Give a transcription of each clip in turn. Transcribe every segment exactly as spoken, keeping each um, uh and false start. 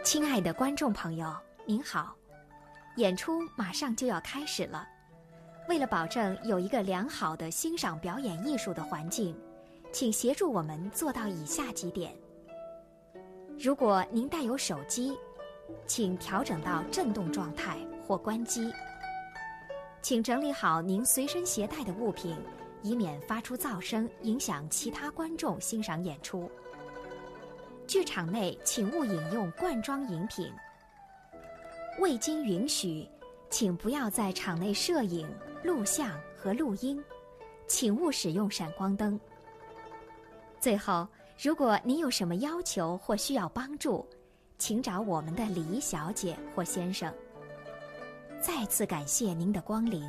亲爱的观众朋友，您好！演出马上就要开始了，为了保证有一个良好的欣赏表演艺术的环境，请协助我们做到以下几点：如果您带有手机，请调整到震动状态或关机。请整理好您随身携带的物品，以免发出噪声，影响其他观众欣赏演出。剧场内请勿饮用罐装饮品。未经允许，请不要在场内摄影、录像和录音。请勿使用闪光灯。最后，如果您有什么要求或需要帮助，请找我们的礼仪小姐或先生。再次感谢您的光临。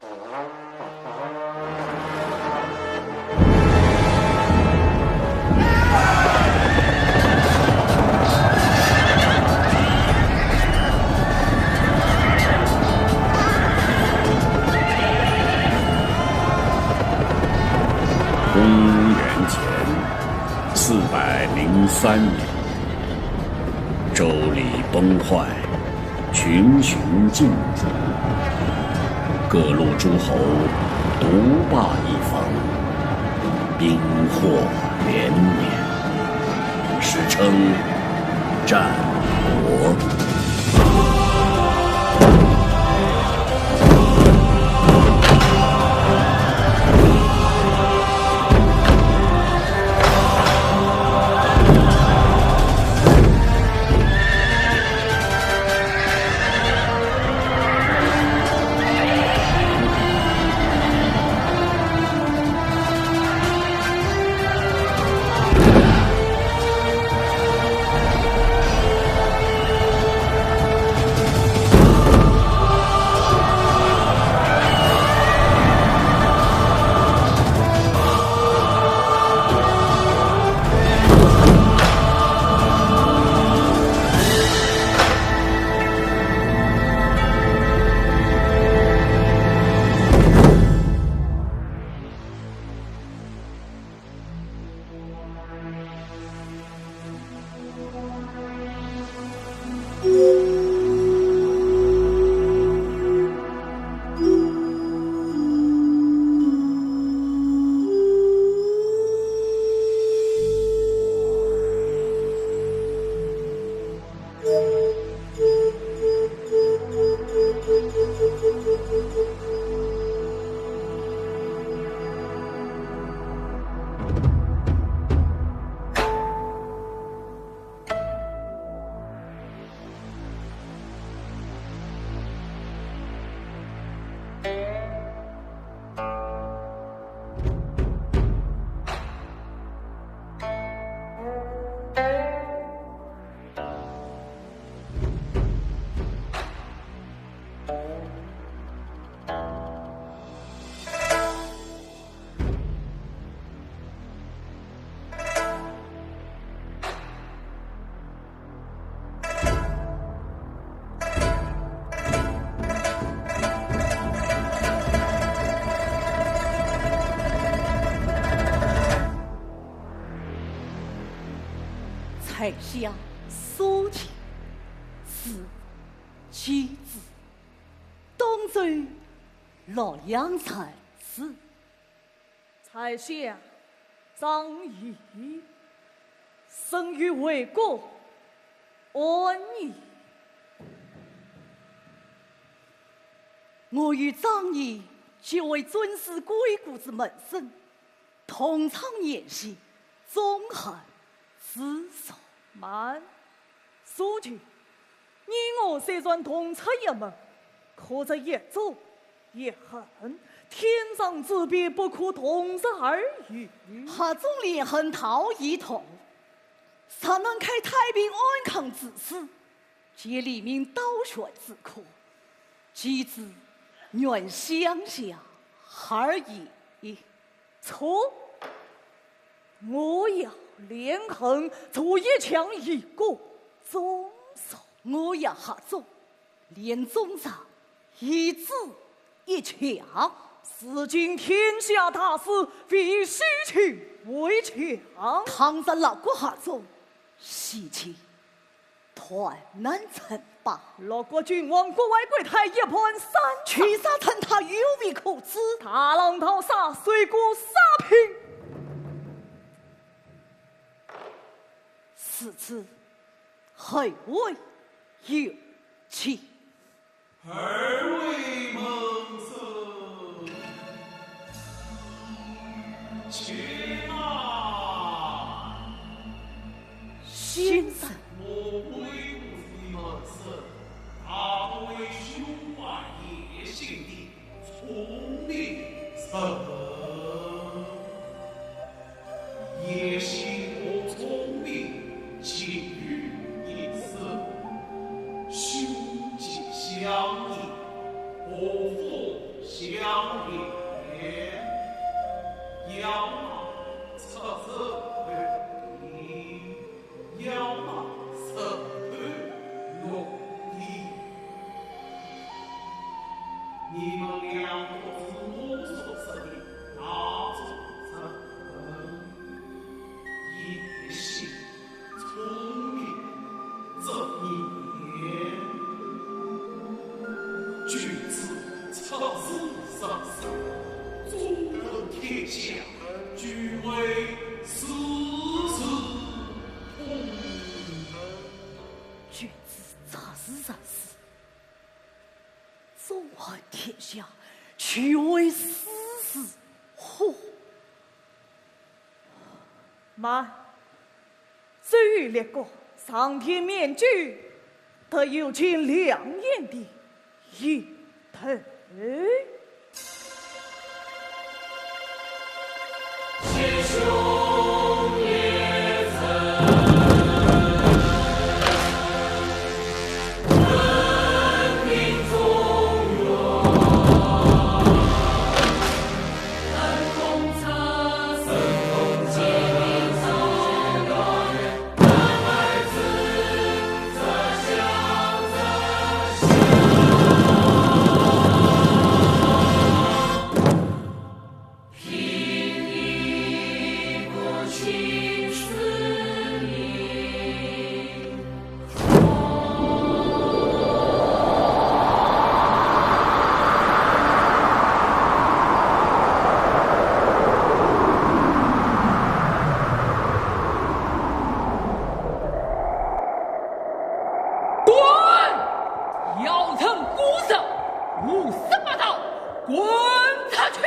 公元前四百零三年，周礼崩坏，群雄尽逐，各路诸侯独霸一方，兵祸连绵，史称战国。在下苏秦，字季子，东周洛阳人氏。 在下张仪，生于魏国安邑。我与张仪皆为尊师贵固之门生，同窗研习，终日之所。慢，苏秦，你我虽然同出一门，可这一族 一恨，天壤之别，不可同日而语。合纵连横道义同，若能开太平安康之始，结黎民刀权之苦，季子愿相向而已。错，我要连横助一强，以固中弱。我要合纵 连中上，以制一强。如今天下大势，非苏秦为强。倘若六国合纵，西秦断难称霸。六国君王，国外国太，一盘散沙。取沙成塔，有未可知。大浪淘沙，水过沙平。如此，后会有期。 二位门生，请啊。先生。我魏国的门生，大多为胸怀野心的聪明人。 野心和聪明尽于一身，兄弟相依，祸福相呀，去为死死火。慢，只有那个上天面具，得有见良言的一头。 滚！要成孤生，胡说八道，滚出去！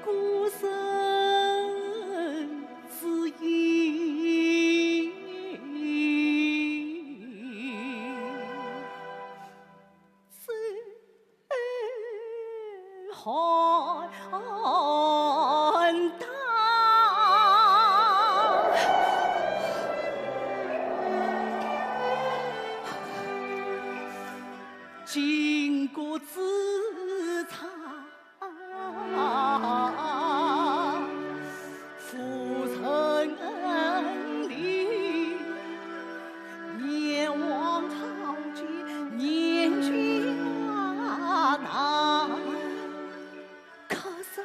孤身之意，最寒当。巾帼之差， 夫人你，年望朝见年纪啊难，可是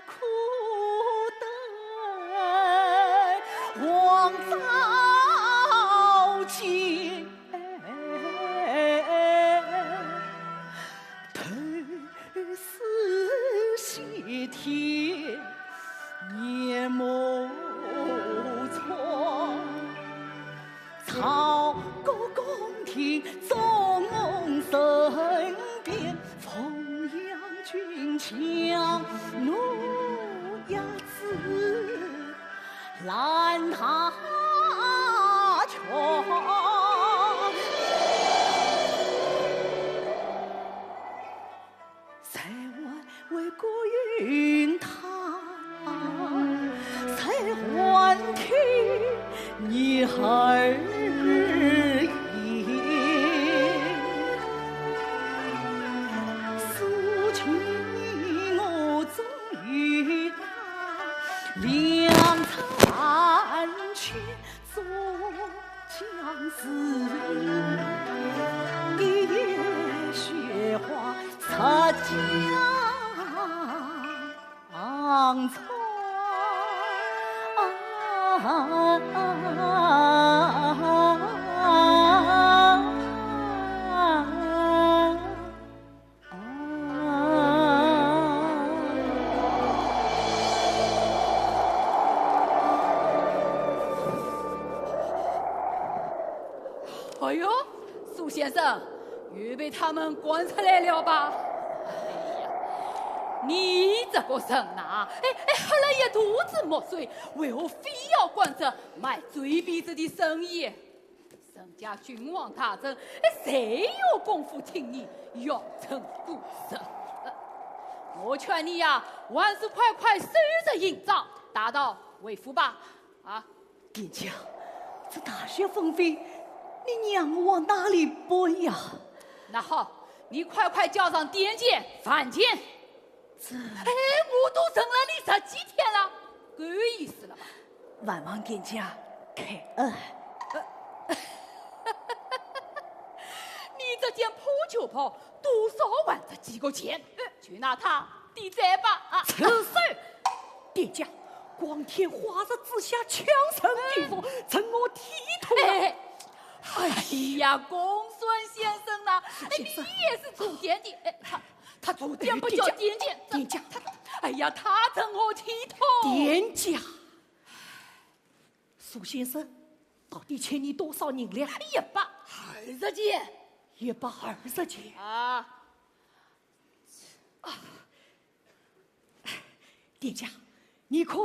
苦等望朝见。 头似西天，面目苍。朝歌宫廷总身边，凤阳君将奴役之。 烂大桥。谁还为顾云台？谁还听你儿言？如今我终于 两三千做将士，一夜雪花擦江草。 哎呦，苏先生，又被他们赶出来了吧？哎呀，你这个人呐，哎，哎，喝了一肚子墨水，为何非要管这卖嘴皮子的生意？ 人家君王大人，哎，谁有功夫听你阳春古诗？我劝你呀，还是快快收拾行装，打道回府吧。啊，店家，这大雪纷飞，你让我往哪里奔呀？那好，你快快叫上店监、饭监。这……哎，我都忍了你十几天了，够意思了吧？万望店家开恩。你这件破旧袍，多少还这几个钱，就拿它抵债吧。啊，住手！店家，光天化日之下强人抵货，成何体统啊！哎，哎呀，公孙先生呐，哎，你也是做店的，哎，他，他做店不叫店家，店家，店家，他，他，哎呀，他成何体统？店家，苏先生，到底欠你多少银两？一百二十钱。一百二十钱。啊，店家，你看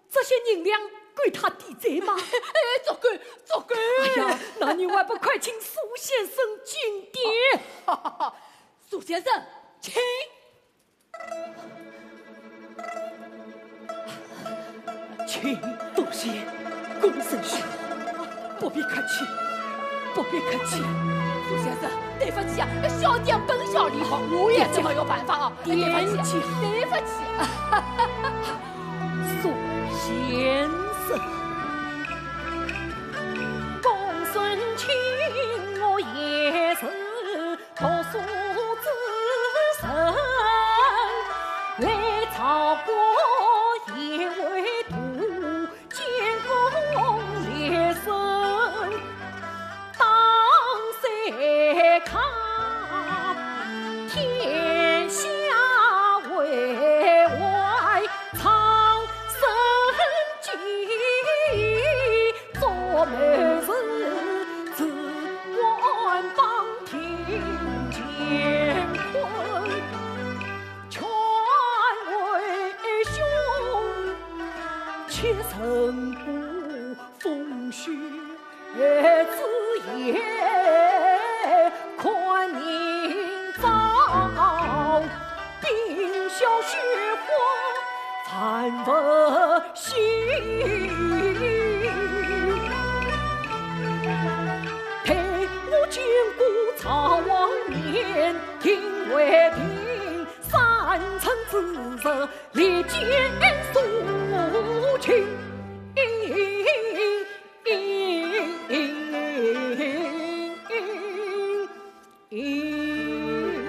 这些银两够他抵债吗？哎，足够，足够。哎呀，那你还不快请苏先生进店？苏先生，请。请。多谢，公孙兄。 不必客气，不必客气。苏先生，对不起啊，小店本小利薄，我也是没有办法啊。对不起啊，店家。对不起啊。苏先生。公孙卿，我也是读书之人，来朝歌也未读， 见功立身，当岁考，天下为怀，苍生计，做媒人，只管帮听乾坤。 劝为兄，且忍过风雪之夜，看明朝冰消雪花，暂勿行。待我见过赵王面，定为定。 三春之日，立见苏秦。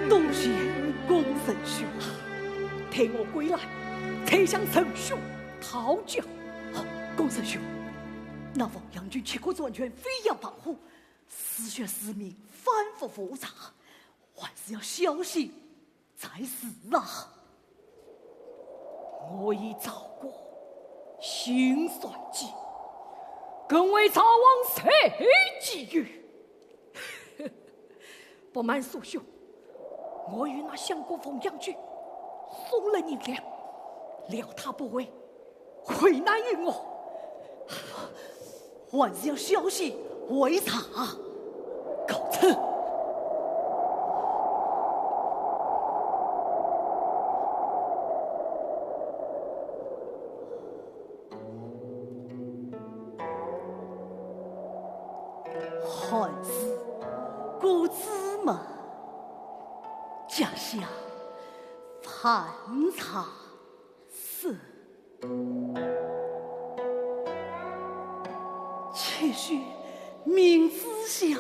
多谢公孙兄啊，待我归来，再向陈兄讨教。公孙兄，那王阳军七国专权，飞扬跋扈，市井市民反复无常，还是要小心 才是啊。我已找过辛酸计，更为赵王谁计于？不瞒苏兄，我与那相国王阳军送了银两，料他不会 为难于我，还是要小心为上。告辞。寒士过子门，脚下盘柴 是。且说明子夏，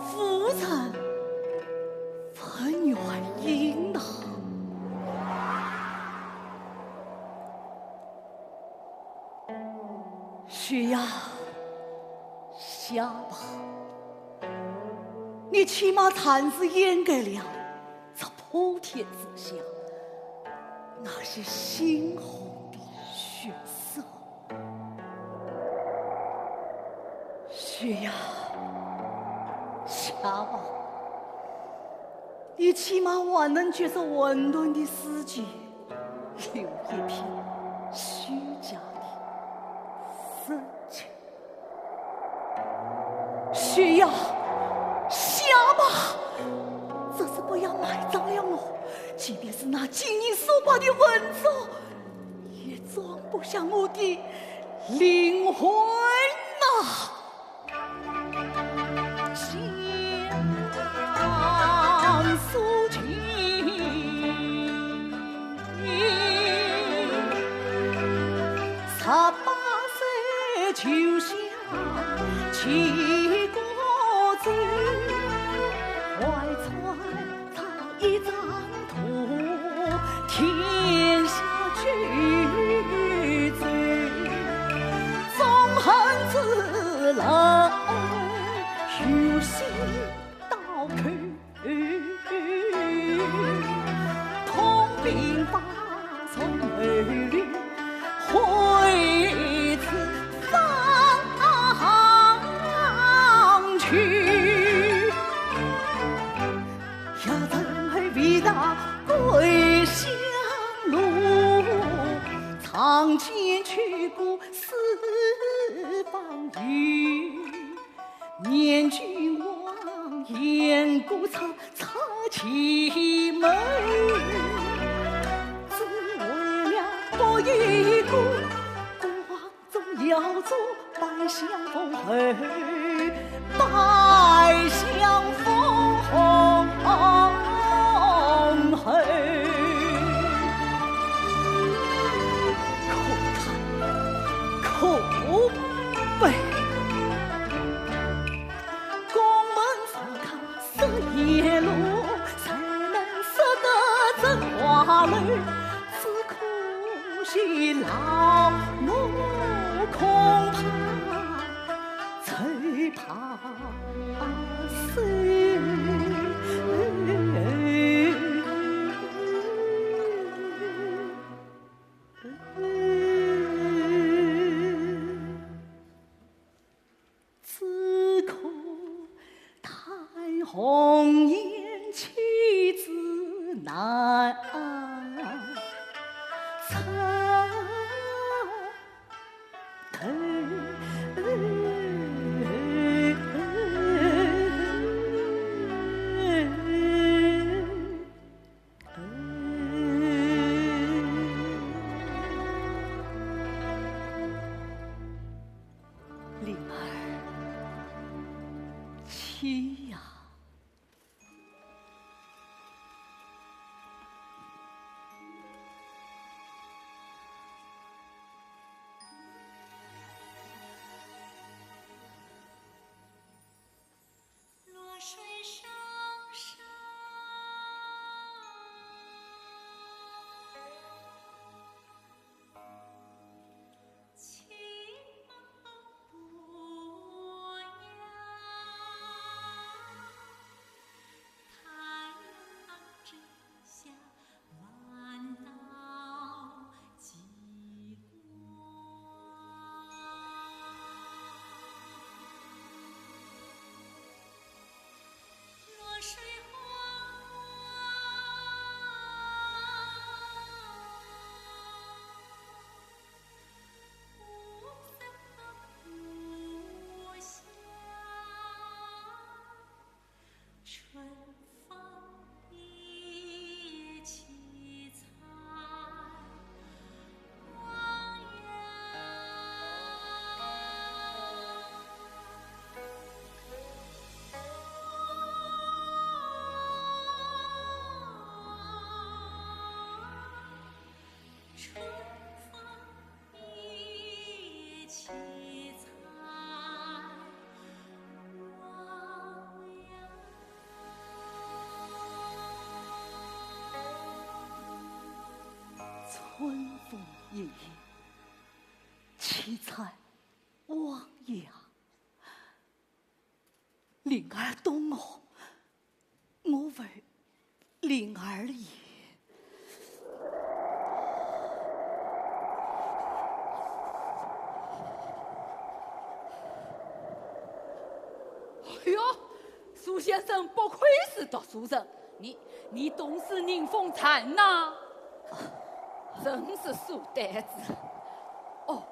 夫人问原因呐。雪呀，下吧，你起码暂时掩盖了 这普天之下那些猩红的血色。雪呀，下吧，你起码还能借这混沌的世界，留一片虚假的生机。 雪呀，下吧，只是不要埋葬了我，即便是那金银数百的文物，也装不下我的灵魂。啊，相思情。十八岁就想娶个妻，怀揣 一张图，天下去走，纵横之路，由西到口，痛并发从头里，回此方去。 也曾为他归乡路，仗剑去过四方游。念君王雁过草草萁门，只为了博一个光 宗耀祖，百相封侯，百相封侯。可叹可悲。宫门草堂 十一路，谁能识得真花楼？只可惜老母空怕，只怕死。只可叹红颜 妻子难成。灵儿，妻呀！ 春风一夜，凄惨汪洋。灵儿懂我，我为 灵儿也。哎呦，苏先生不愧是读书人，你，你懂诗吟风叹呐，真是书呆子。哦，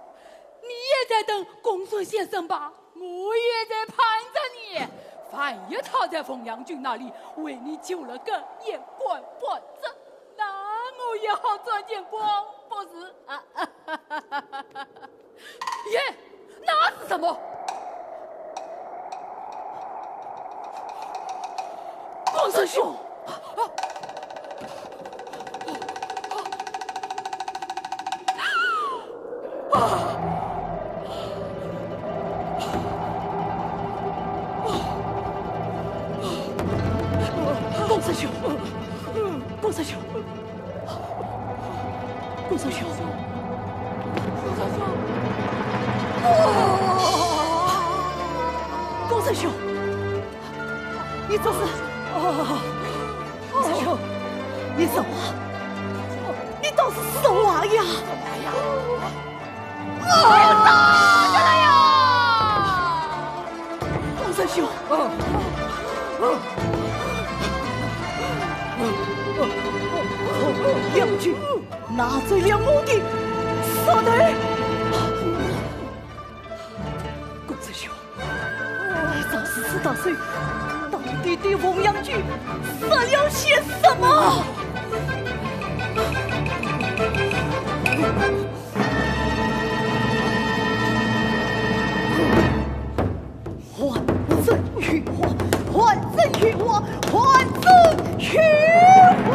你也在等公孙先生吧？ 我也在盼着你。万一他在凤阳君那里为你求了个一官半职，那我也好赚点光，不是？啊，耶，那是什么？光三兄！光三兄！光三兄！光三兄！光三兄！光三兄！ 你这是，哦，光三兄，你说话，你倒是说话呀！哎呀，打起来呀！光三兄，杨俊拿走了我的石头。 光三兄，你找四十大寿，到底对凤阳君说了些什么？还政于我，还政于我，还政于我！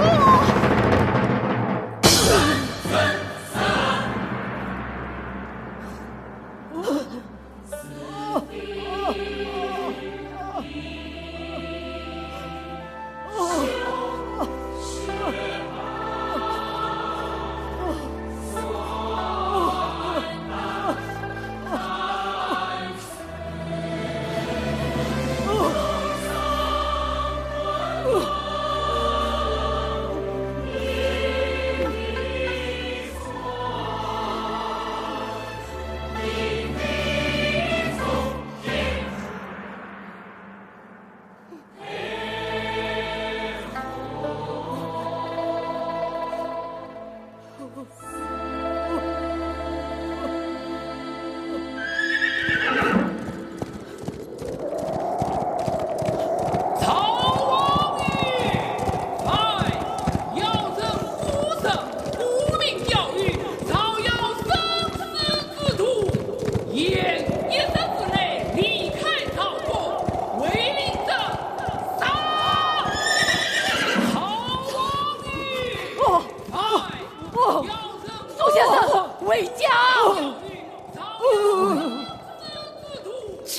曹王爷！哎，要人无赦，无名教育，曹操生死之徒，限一日之内离开曹国，违令者杀！曹王爷！哦，哎，哦，要人苏先生，回家！哦，哦，家。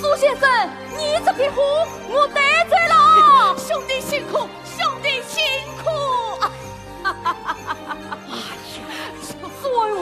苏先生，你这批货我带走了。兄弟辛苦，兄弟辛苦啊！哎呀，哎呦，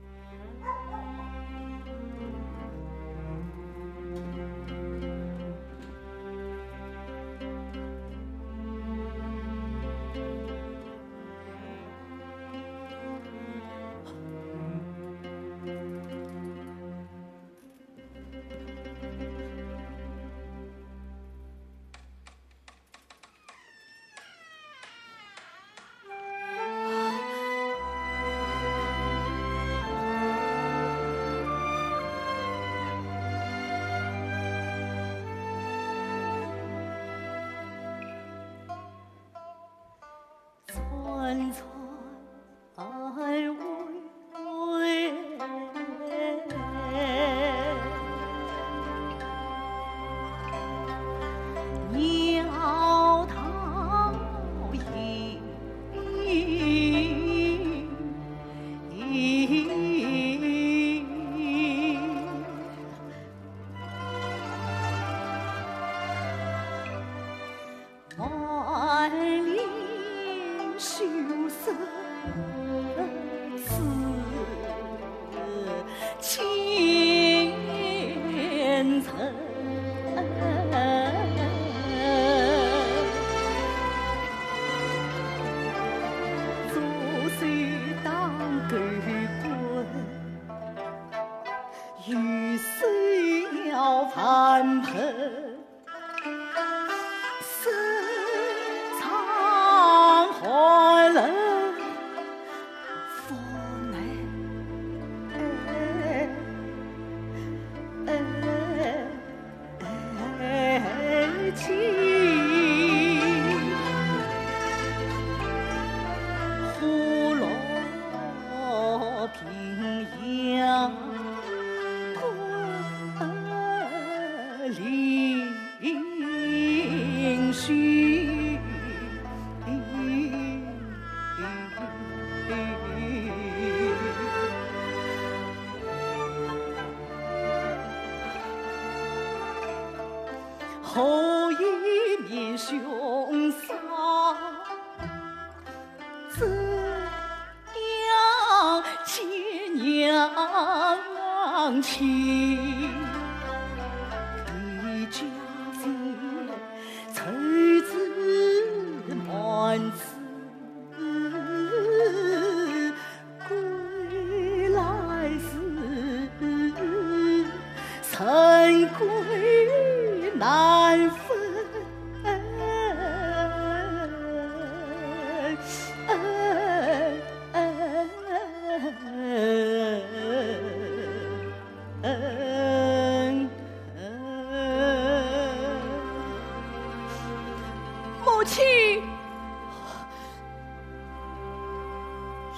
母亲，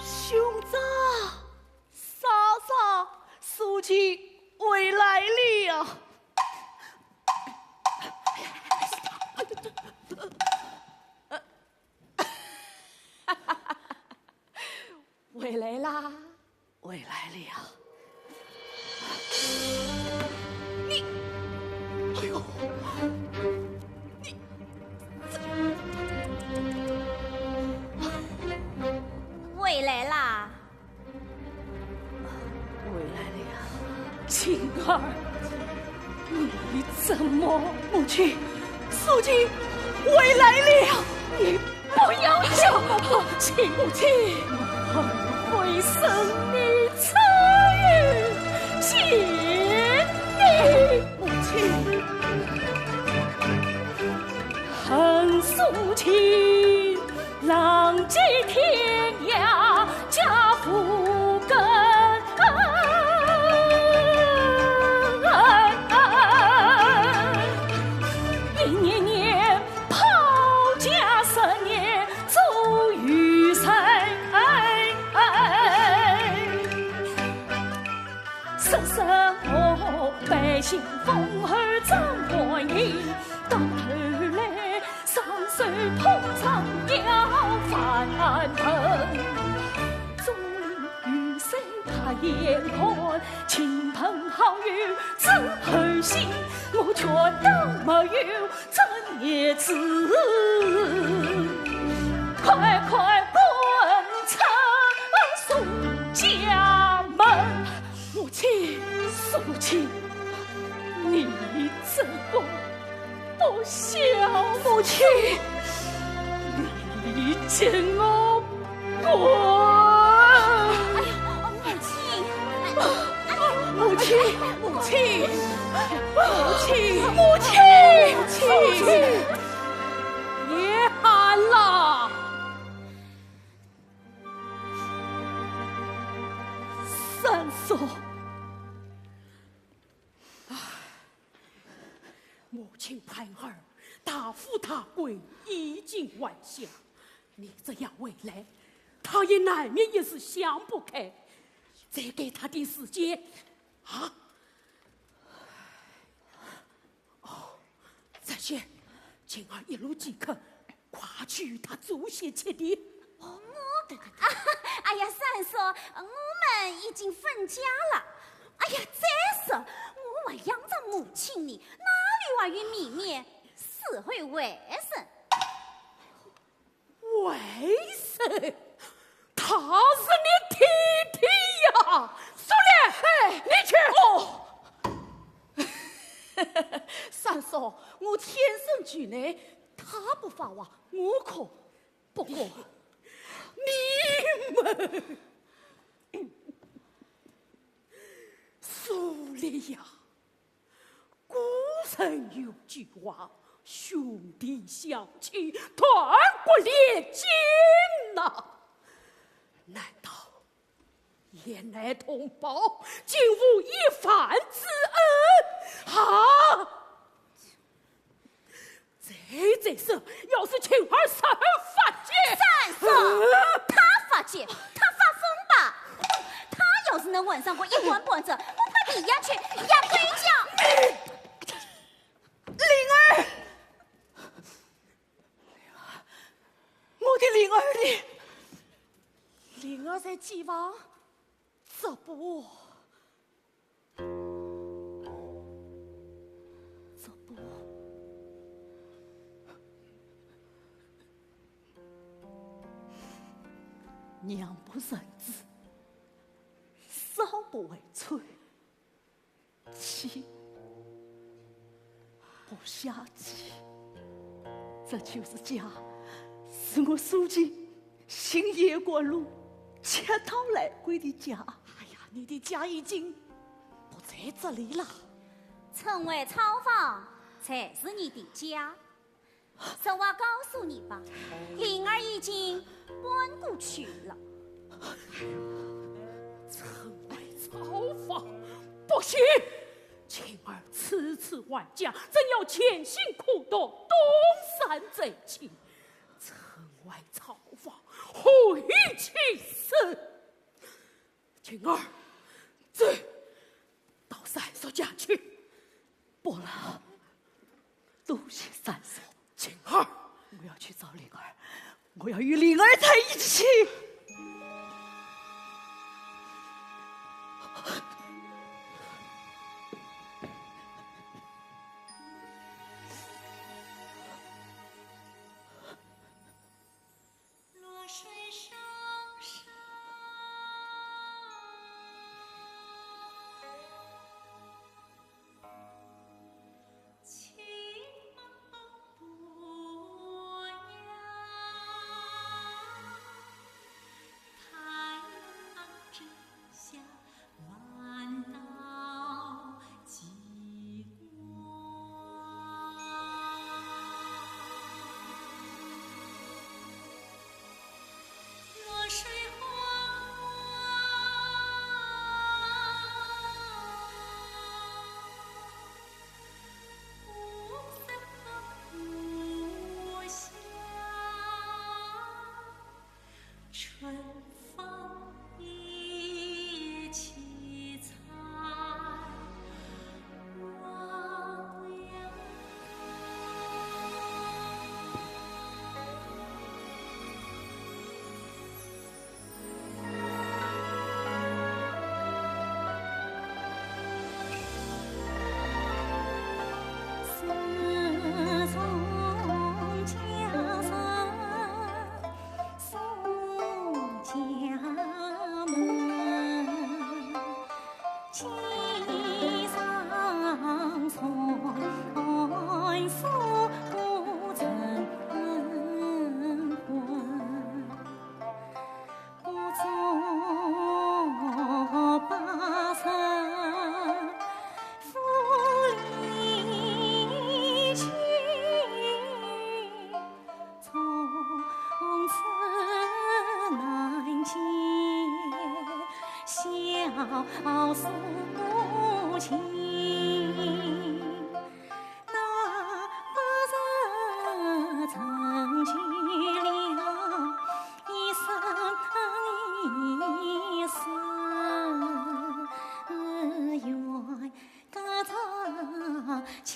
兄长，嫂嫂，苏秦回来了。回来啦。 回来了。你，哎呦，你，回来啦。回来了。晴儿，你怎么？母亲，苏秦回来了。你 不要叫我母亲，母亲，我会生你出于心的。母亲，恨苏秦浪迹天涯，家无根。一年年 抛家舍业做渔人，生生活百姓风雨中欢迎，到头来双手捧场要饭盆。钟离玉碎他眼看，亲朋好友只盼心，我全都没有 这日子，快快滚出苏家门。母亲，苏秦，你这个不孝母亲，你给我 滚！哎呀，母亲，哎呀，母亲，母亲，母亲，母亲，母亲，别喊了。三叔。母亲盼儿，大富大贵衣锦还乡，你这样回来，他也难免一时想不开，再给他点时间。啊？哦，再见，晴儿一路饥渴，快去与他做些吃的。哦，我，哎呀，三叔，我们已经分家了。哎呀，再说，我还养着母亲呢，哪里还有面面伺候外甥？ 外甥，他是你弟弟呀！苏莲，哎，你去。哦，三叔，我天生惧内，他不发话，我可不过。你们，苏莲呀， 古人有句话，兄弟相亲，断骨连筋呐。难道连累同胞竟无一饭之恩？啊！再这样，要是晴儿再发贱，三叔，呃，他发贱，他发疯吧？他要是能混上个一官半职，我怕他也去压跪脚。灵儿，灵儿，我的灵儿呢？灵儿在几房？这不，这不，娘不认字，嫂不会吹。 妻不下嫁，这就是家，是我苏秦行夜赶路，乞讨来归的家。哎呀，你的家已经不在这里了。春回草房才是你的家。 实话告诉你吧，灵儿已经搬过去了。春回草房，不行！晴儿此次还家，正要潜心苦读，东山再起。春回草房，何以起事？ 晴儿，走，到三叔家去。不了，多谢三叔。晴儿，我要去找灵儿，我要与灵儿在一起。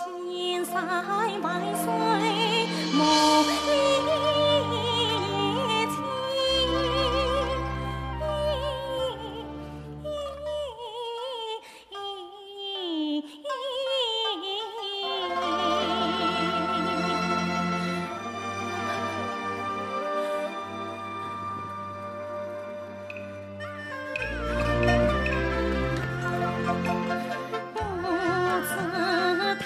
千山万水梦里情。不知他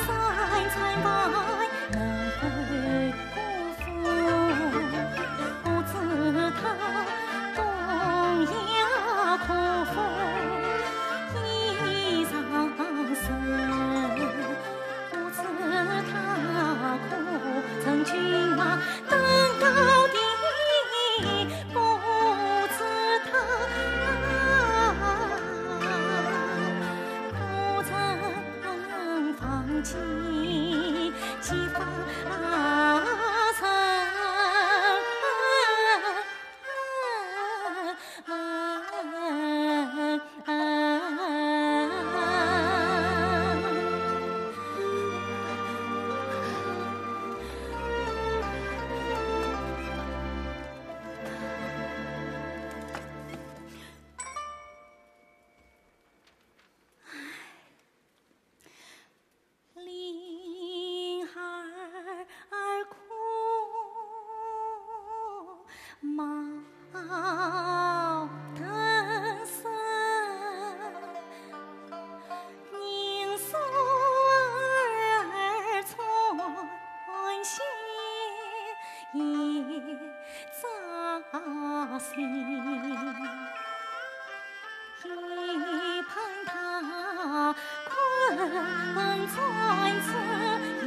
三餐饭能否果腹，不知他冬夜可否衣裳湿。 不知他可曾君王登高地，不知他可曾放弃几番人。 灵儿哭冒灯声，凝霜儿穿鞋夜照行。 只盼他困转这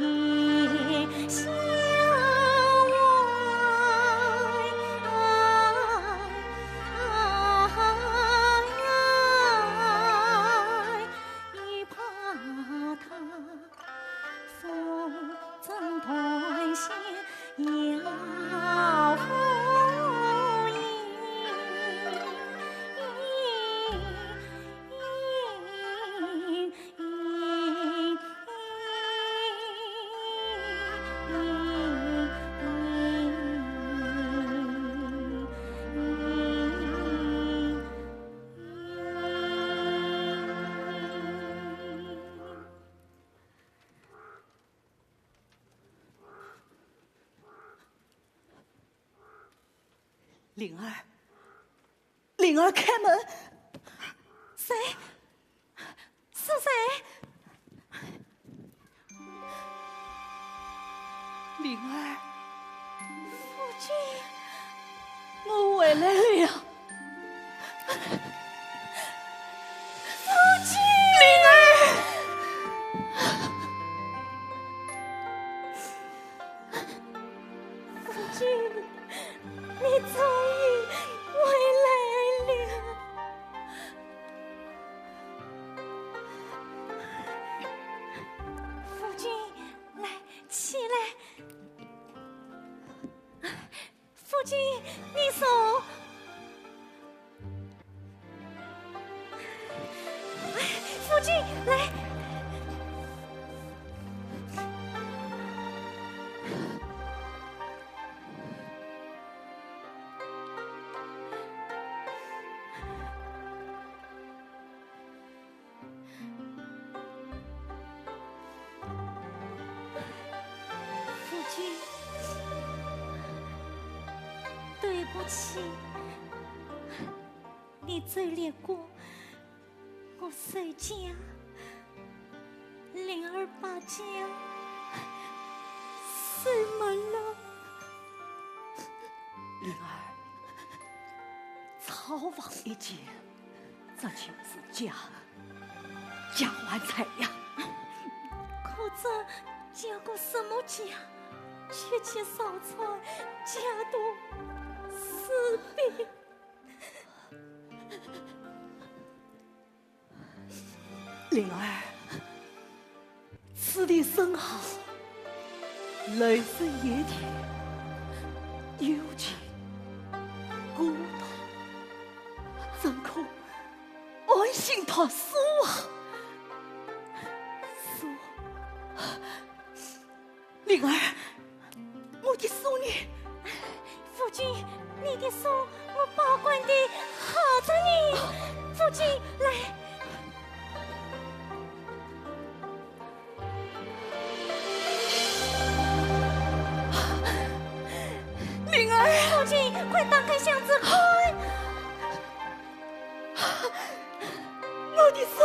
夜宵外。只怕他 风中断线摇红缨。灵儿，灵儿，开门！谁？是谁？灵儿，夫君，我回来了。 夫君！灵儿！夫君，你终于回来了。夫君，来，起来。 夫君，你坐。哎，夫君，来。夫君，对不起，你走了过，我守家，灵儿把家守没了。灵儿，草房一间，这就是家。 家还在呀。可这叫个什么家？缺妻少产，家徒四壁。灵儿，此地甚好，楼深野浅，幽静孤独，怎可 安心读书啊。灵儿，我的书呢？夫君，你的书我保管得好着呢。夫君，来。灵儿，夫君，快打开箱子看。我的书，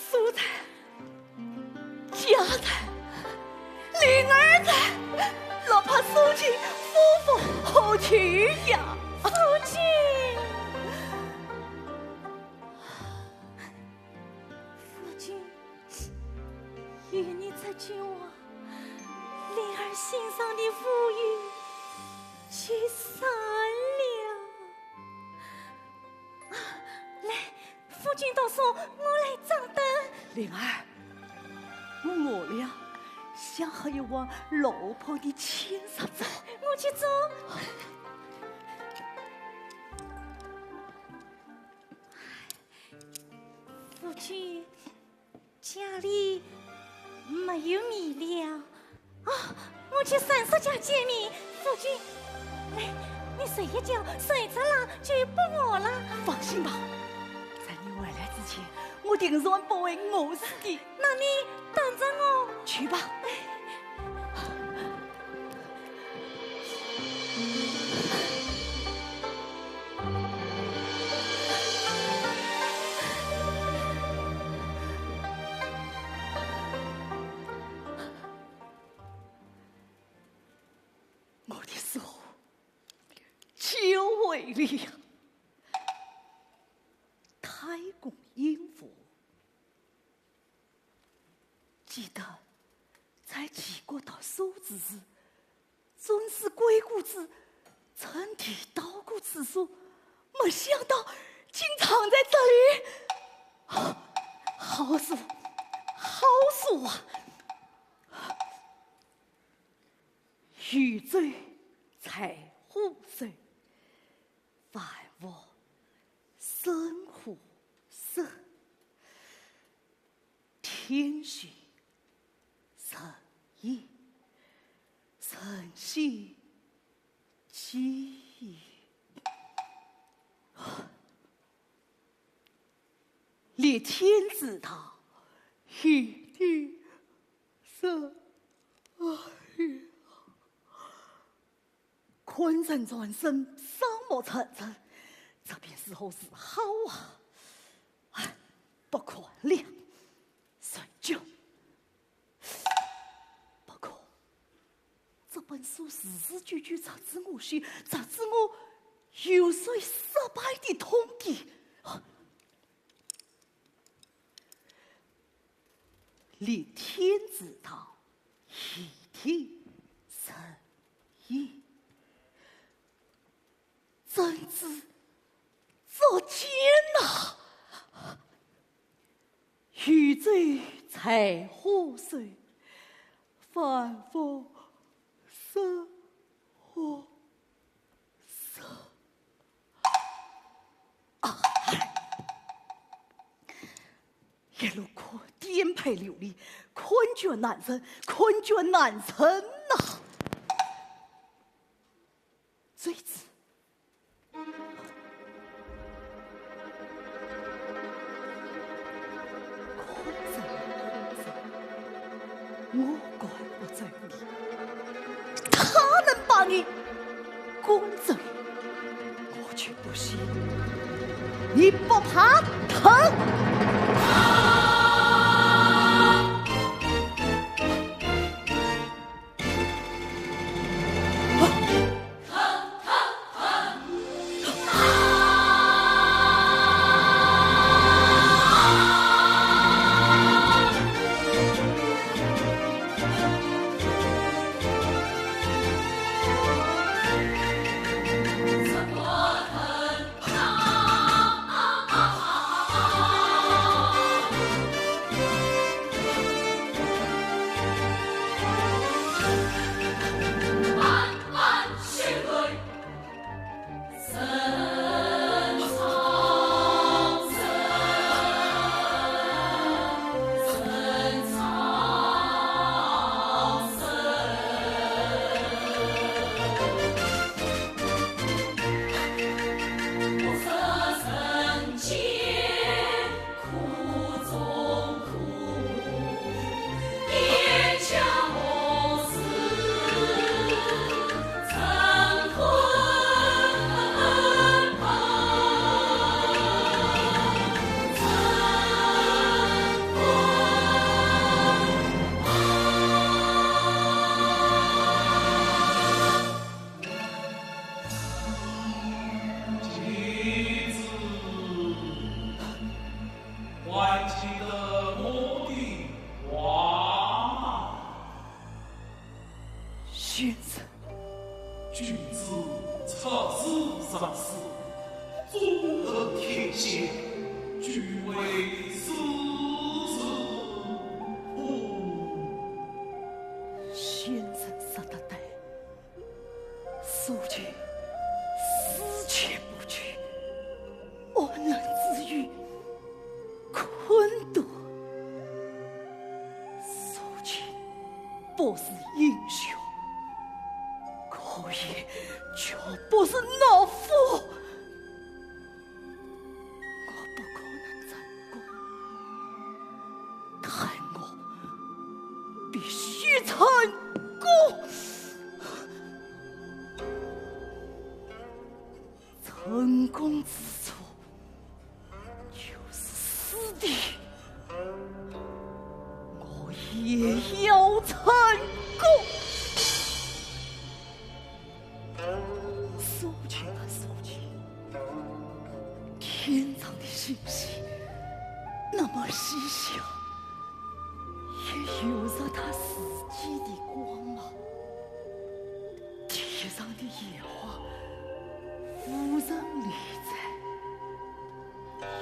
书在，家在，灵儿在，哪怕书尽，夫复何求呀？夫君。夫君，有你这句话，灵儿心上的乌云就散了。啊，来，夫君读书，我来掌灯。灵儿，我饿了，想喝一碗老婆的清热粥。我去做。 夫君，家里没有米了。哦，我去三叔家借米。夫君，来，你睡一觉，睡着了就不饿了。放心吧，在你回来之前，我定然不会饿死的。那你等着我。去吧。 我的书，久违了呀。太公阴府。 记得在齐国读书之时，总是鬼谷子曾提到过此书，没想到竟藏在这里。啊，好书，好书啊！渔舟载货舟，万物生火色。 天行人也，人行机也。立天之道，以地制宜。哎呀！ 昆蟲传声，草木成春，这便如何是好啊？唉，不管了，睡觉。不过，这本书字字句句直指我心，直指我油水失败的痛点。 立天之道，以地制宜。真知足见呐！渔舟载货舟，万物生火色。 啊，一路颠沛流离，困倦难忍，困倦难忍呐！谁知 困着，困着，我赶不走你。他能把你赶走，我就不信你不怕疼。是英雄，可也绝不是懦夫。我不可能成功，但我必须成功。成功之处， 就是死地，我也要成功。苏秦啊苏秦，天上的星星那么稀小，也有着它自己的光芒。地上的野花无人理睬，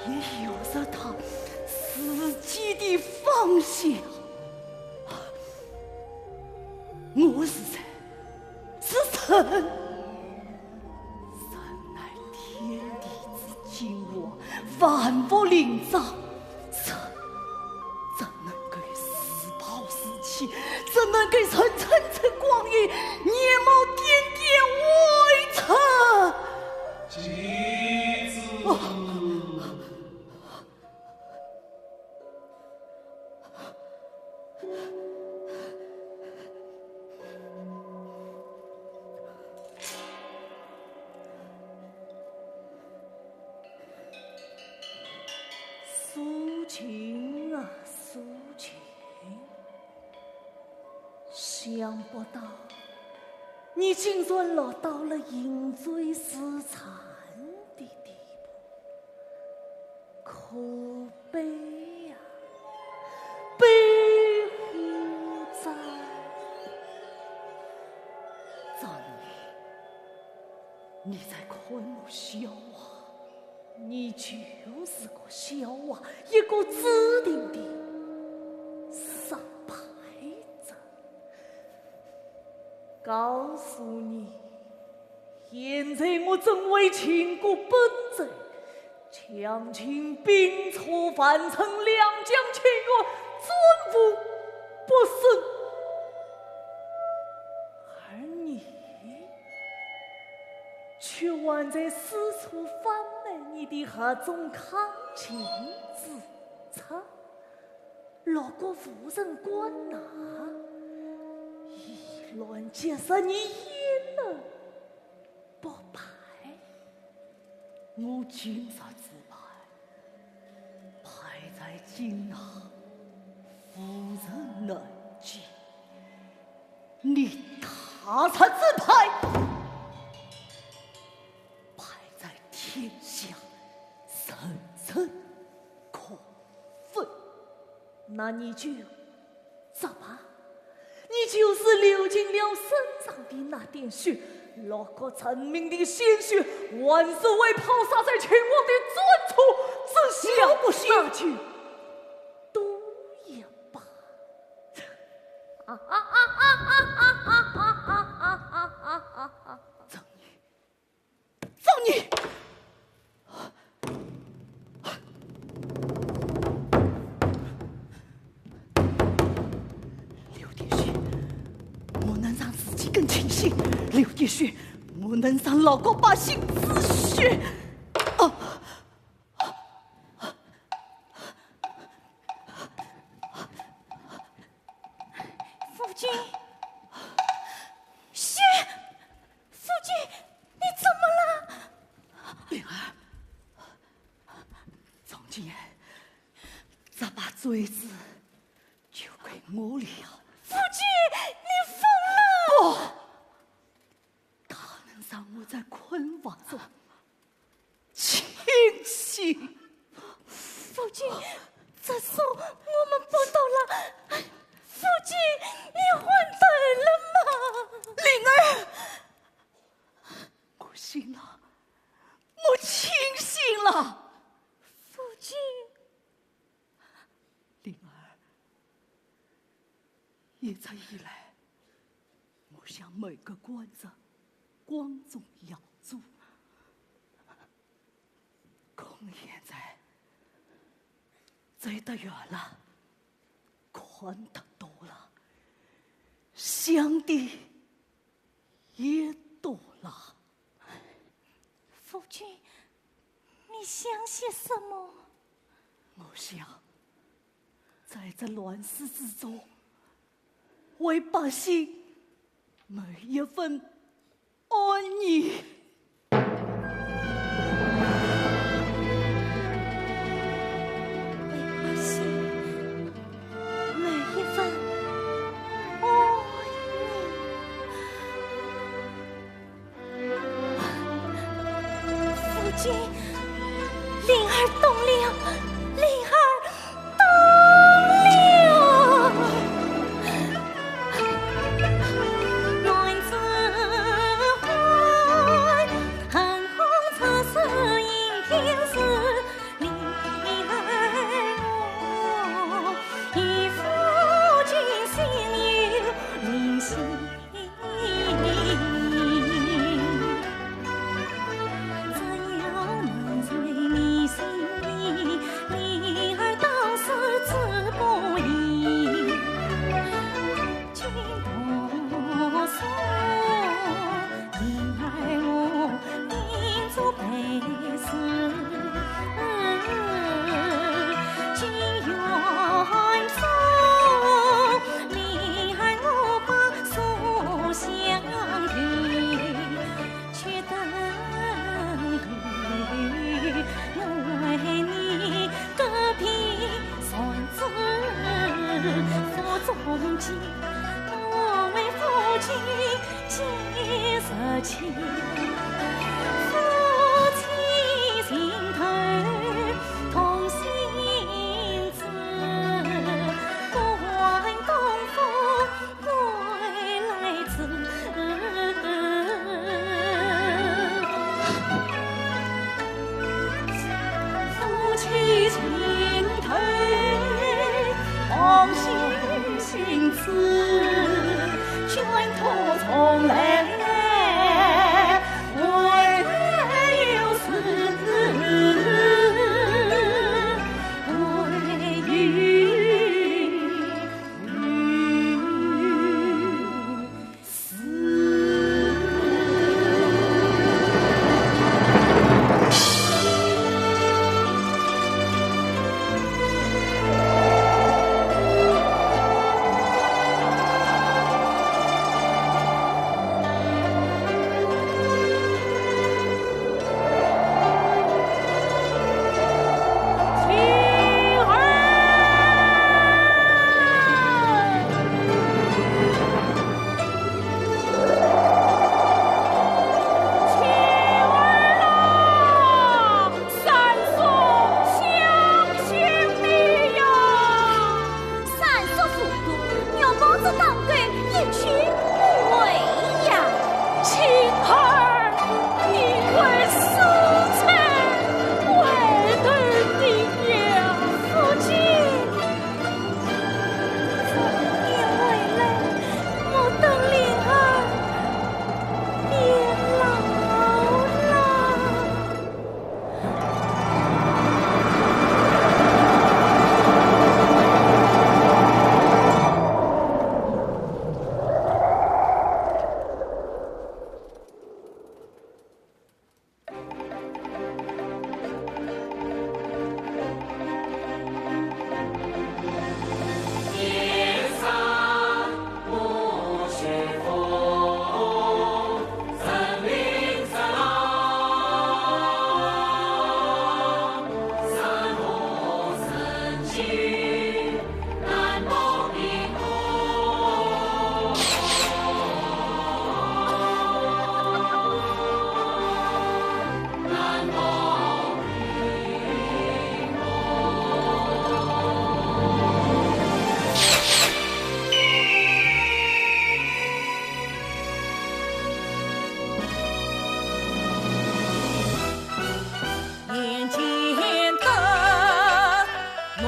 也有着它自己的方向。我是谁？是神。神乃天地之精华，万物灵长，神怎能够自暴自弃？怎能够存存在光阴，年暮点点微尘？苏秦啊苏秦，想不到你竟然落到了饮醉自残的地步。 可悲呀，悲乎哉！张仪，你在昆吾笑话？你就是个笑话，一个注定的失败者。告诉你，现在我正为秦国奔走， 将秦兵卒，樊城、两江千县，战无不胜。而你，却还在四处贩卖你的合纵康秦之策，落个无人管拿，以卵击石，你焉能不败？ 我今日之败，败在今朝，无人能及。你他日之败，败在天下，人人可畏。那你就 作罢，你就是流尽了身上的那点血，落个臣民的鲜血，万死未抛，洒在秦王的砖瓦之下，我不信。那就赌也罢。张仪， 张仪！流点血，我能让自己更清醒；流点血，我能让老国百姓止血。啊！ 父亲，血！父亲，你怎么了？灵儿，从今这把锤子就归我了。父亲，你疯了！不！它能让我在困惑中 清醒。父亲，这手我们碰到了。父亲，你昏倒了吗？灵儿，我醒了，我清醒了。父亲。 灵儿，一直以来，我向每个患者光宗耀祖，可现在走得远了，看得多了，讲的也多了。夫君，你想些什么？我想，在这乱世之中，为百姓谋一份 安逸。为百姓谋一份安逸。夫君，灵儿懂了，灵儿 三叔相信你呀。三叔如果，我望着当官一去不回呀。青儿，你为私才回头的呀。夫君，这一回来，我等灵儿 变老了。眼前的南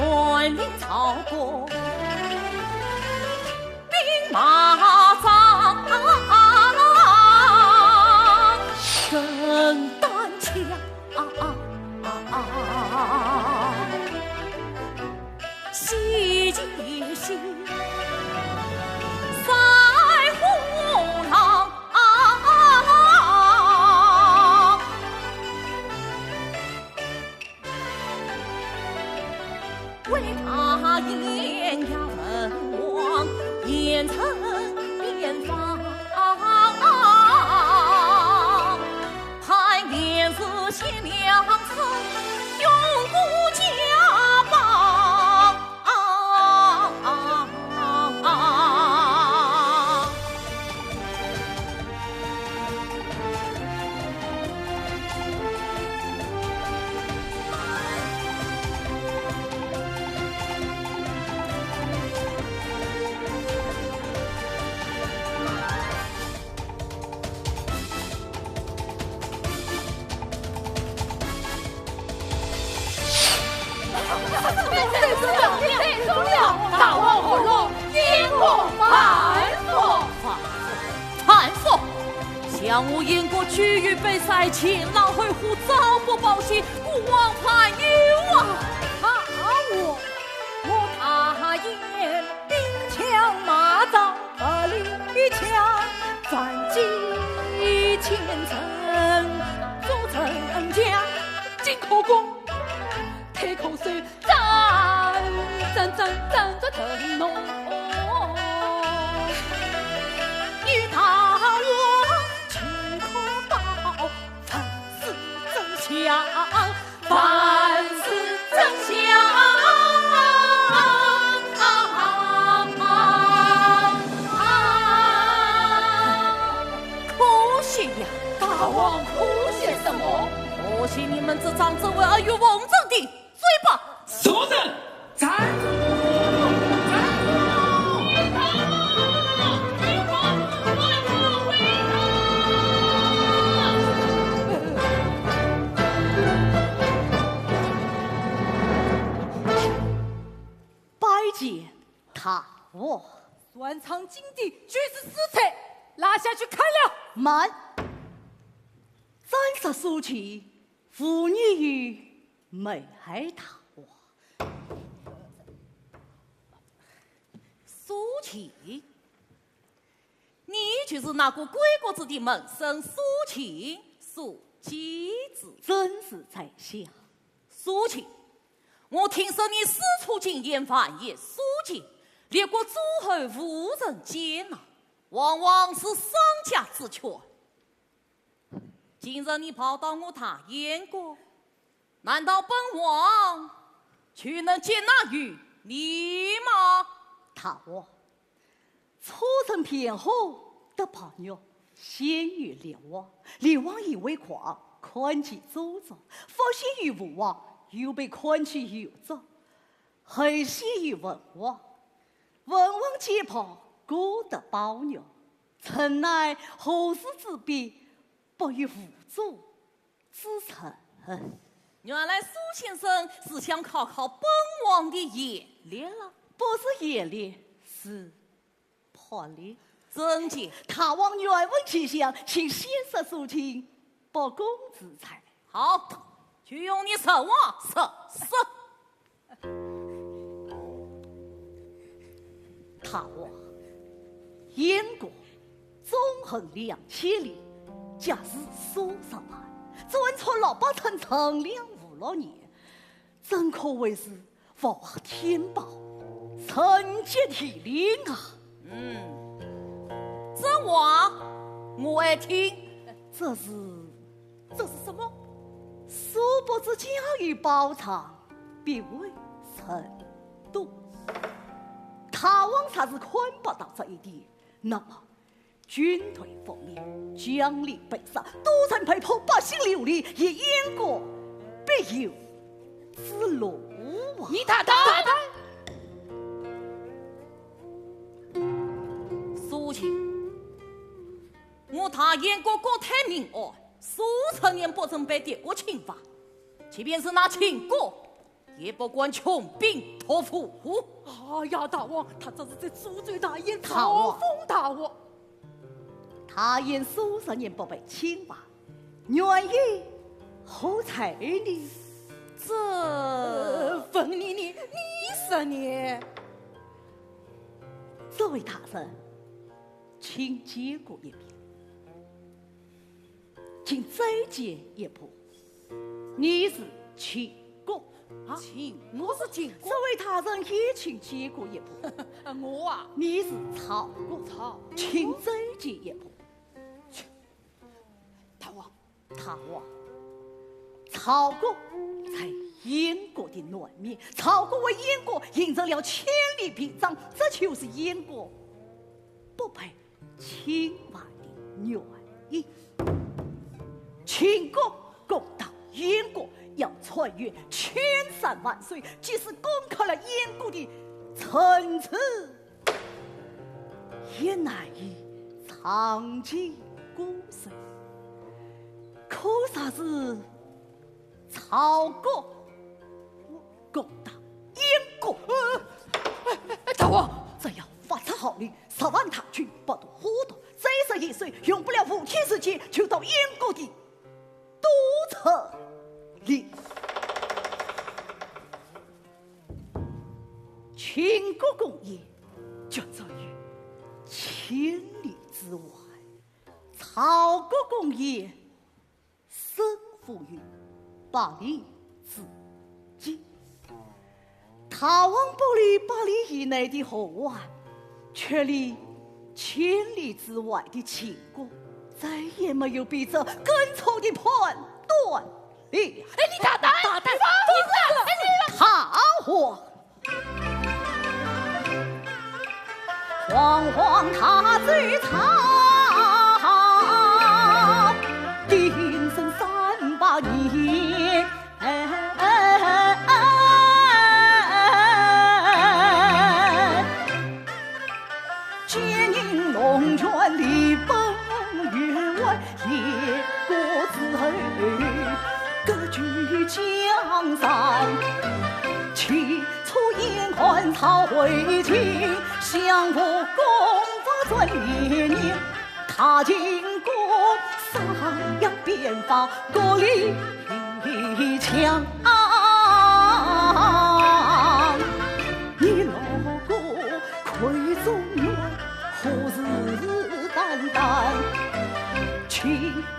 明朝歌，兵马张，人胆怯。 喜极喜，三为他延阳文王，严惩边防，盼年时贤良臣，永固家邦。大王何劳，燕国反复。反复？想我燕国居于北塞，前狼后虎，朝不保夕，孤王堪忧啊！大王，我大燕兵强马壮，百里强，战几千乘，坐镇江，进可攻，退可守， 战，战，战，战，战，战，战。与大王卿可报，万事怎想，万事怎想。可惜呀，大王可惜什么？可惜你们这张只为阿育王政的 嘴巴。受朕。在。拜见大王。擅闯禁地，举止失态，拉下去砍了。慢。斩杀苏秦，无异于 谋害大王。苏秦？你就是那个归国子弟门生苏秦，苏季子？正是在下。苏秦，我听说你四处进言，誣言苏秦，列国诸侯无人见呐，往往是丧家之犬。 今日你跑到我大燕国，难道本王就能接纳于你吗？大王，车臣卞侯得暴虐，陷于流亡，流亡以为快，看其周章，发现于吴王，又被看其有章，后陷于文王，文王见报，更得暴虐，臣乃何事之必， 不亦无主之臣。原来苏先生是想考考本王的眼力了。不是眼力，是魄力。怎讲？大王愿闻其详，请先杀苏秦，不攻自裁。好，就用你说话说说。 大王，燕国纵横两千里，甲士数十万，战出六百乘，存粮五六年，真可谓是物华天宝，盛极其力啊！嗯，这话我爱听。这是，这是什么？殊不知家有宝藏， 必为臣独。大王若是看不到这一点，那么军队覆灭，将领被杀，都城被破，百姓流离，以燕国必有之乐啊！你大胆！大胆！苏秦，我大燕国国泰民安，苏陈年不曾被敌国侵犯，即便是那秦国， 也不敢穷兵黩武。哎呀，大王，他这是在助纣大王，大王，嘲讽大王。大燕数十年不被侵犯，原因何在呢？这，呃，问你，你，你说呢？这位大人，请见过一面。 请再见一步。你是秦国。啊，秦，我是秦国。这位大人也请见过一步。呃，我啊，你是曹国，曹国。请再见一步。大王，大王，曹国在燕国的南面，曹国为燕国赢得了千里屏障，这就是燕国不配 亲王的原因。秦国攻打燕国要穿越千山万水，即使攻克了燕国的城池，也难以长期固守。可啥是曹国攻打燕国？呃，哎，哎，大王，这要发出号令，十万大军，八度火毒，再说一岁，用不了五天时间就到燕国的都城里。秦国攻燕，决战于千里之外；曹国攻燕， 胜负于百里之间。大王不理百里以内的后患，却理千里之外的秦国，再也没有比这更错的判断了。哎，你大胆！大胆！你放肆！哎，你放肆！好货！ 黄黄大周朝，鼎盛三百年。建宁、龙泉、李本、越王、燕国之后，割据江山，起初燕汉曹魏秦，相互攻伐转年年。大秦国三样变法，各立强。你老哥魁中原，虎视眈眈，秦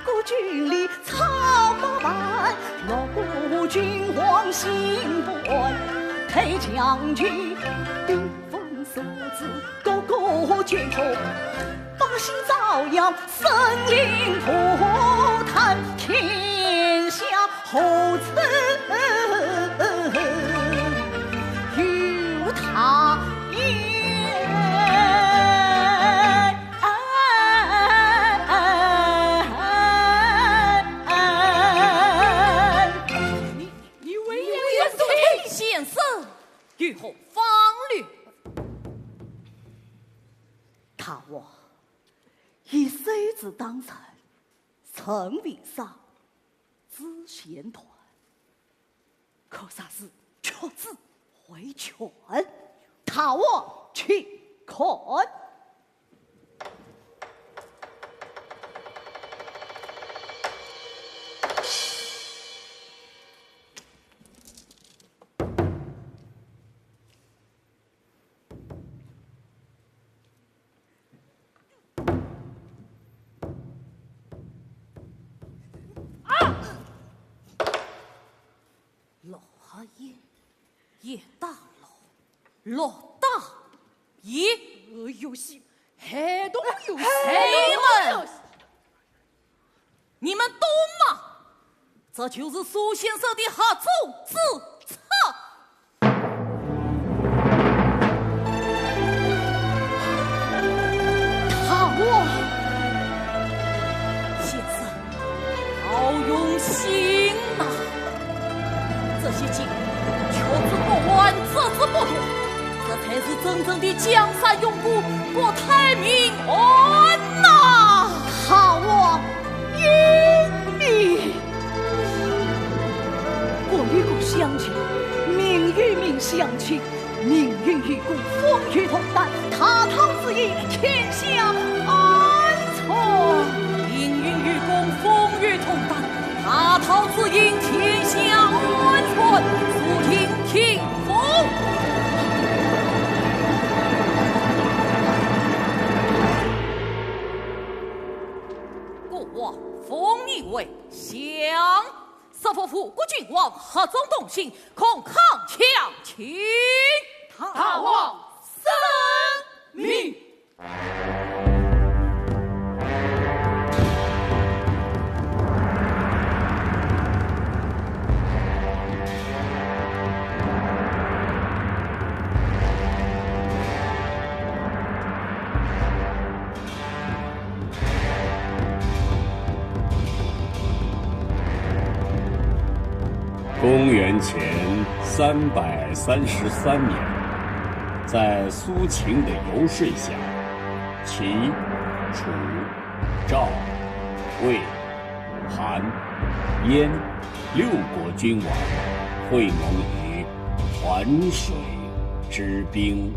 国军力 操八万，老哥君王心不安，太将军兵分所指，个个皆破，百姓遭殃，生灵涂炭，天下何处有他言？ 你，你危言耸听！先生，有何方略？大王，以谁之当臣，臣为上，知先断。 可啥是屈指回权？大王请看。 落下雁，雁打落，落打雁。呃，游戏，孩童游戏。孩童游戏。你们懂吗？这就是苏先生的合奏之策。 大王！先生，好用心呐！这些劲，屈之不弯，折之不断，这才是真正的江山永固，国泰民安呐！大王英明！ 国与国相亲，民与民相亲，命运与共，风雨同担，大唐之音，天下安全。命运与共，风雨同担，大唐之音，天下安全。肃听听风。国王封你为相。 十分护国君王合众同心，恐大王圣明。 公元前三百三十三年，在苏秦的游说下，齐、楚、赵、魏、韩、燕六国君王会盟于环水之滨。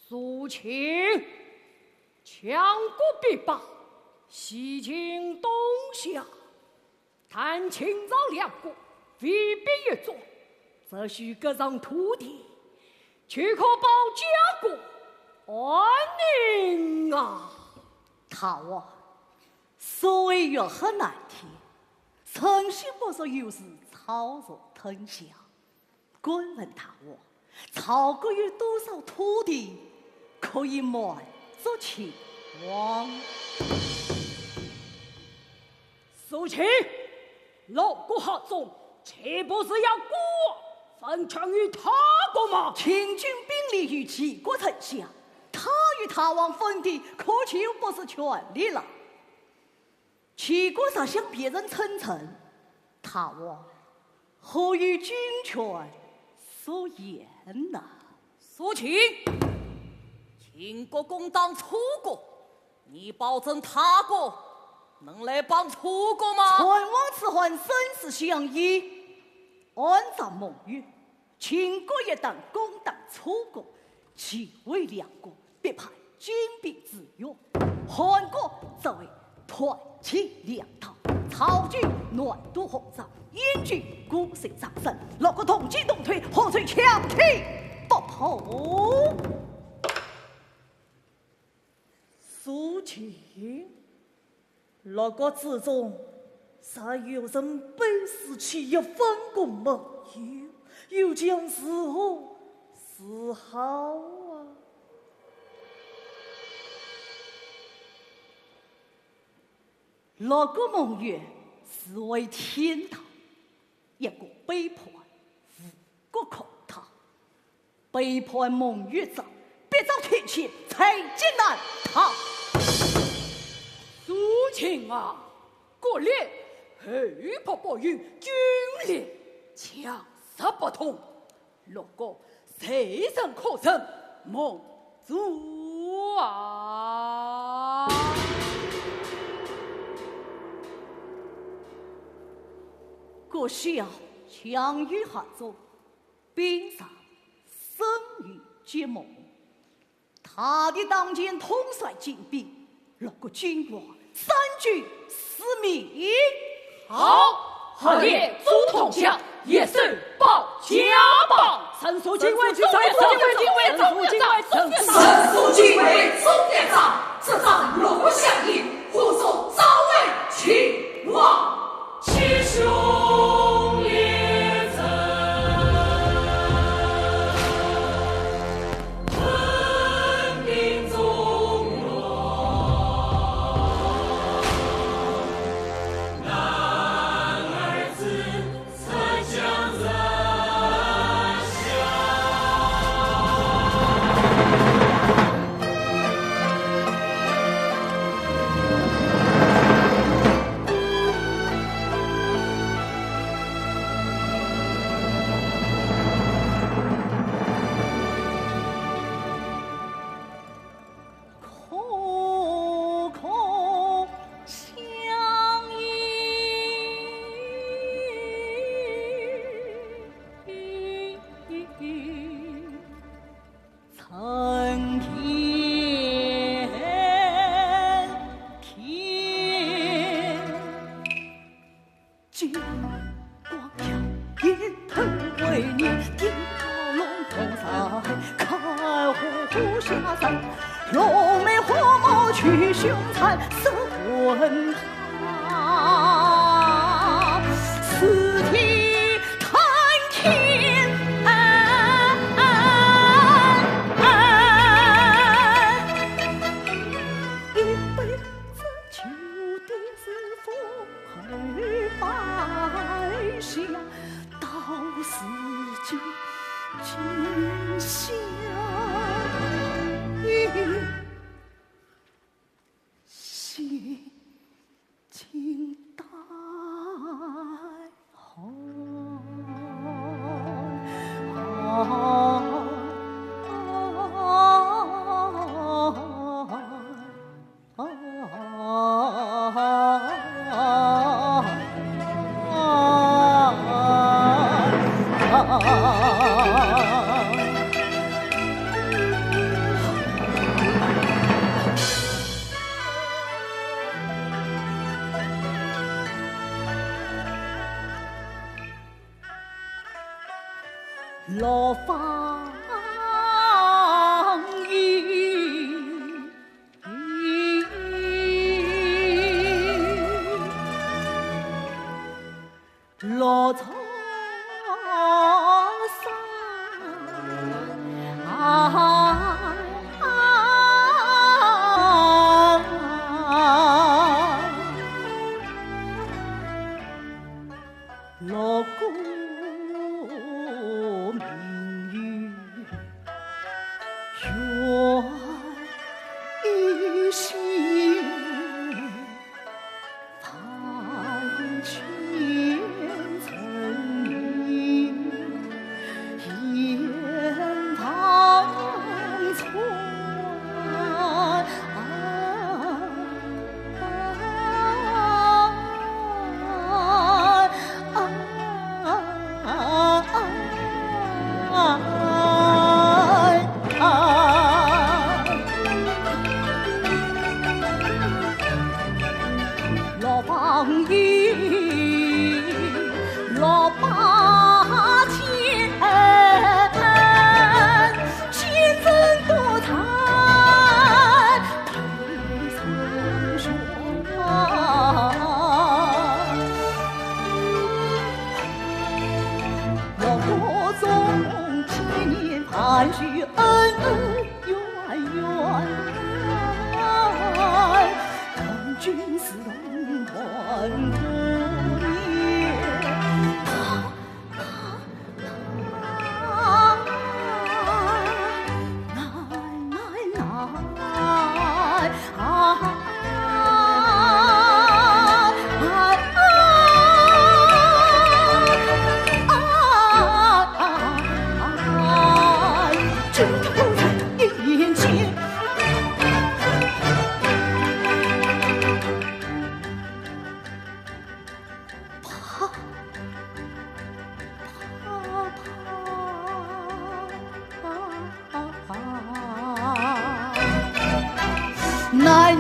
苏秦，强国必霸，西晋东夏， 但秦赵两国未必一族，只需割让土地，就可保家国安宁啊！大王，所谓欲壑难填，诚信不足又是草木吞香。 敢问大王，曹国有多少土地可以满足秦王？苏秦，六国合纵，岂不是要孤王分权于他国吗？秦军兵力与齐国称下，他与大王分地，可就不是权力了。 齐国若向别人称臣，大王，何以君权所言呢？苏秦，秦国攻打楚国，你保证他国能来帮楚国吗？唇亡齿寒，生死相依，按照盟约， 秦国一旦攻打楚国，齐魏两国必派精兵支援，韩国则为团结粮道，曹军南渡河上，燕军固守长城，六国同进同退，河水强踢不破。苏秦， 六国之中，尚有人背时起一分功没有，又将如何是好啊？六国盟约是为天道，一国背叛，五国抗道。 背叛盟约者，必遭天譴，在劫难逃。苏秦啊，国力厚不保于军力，强弱不通，六国谁人可称盟主啊？国小强于合纵， 兵者，胜于结盟。大敌当前，统帅进兵，六国君王，三军四面。好，好的，总统将，一手保甲棒。神速进位，总兵长，神速进位，总兵长，神速进位，总兵长。神速进位，总兵长，执掌六国相印，护送赵魏秦王。七雄列阵，屯兵中原，男儿志， 口口相依。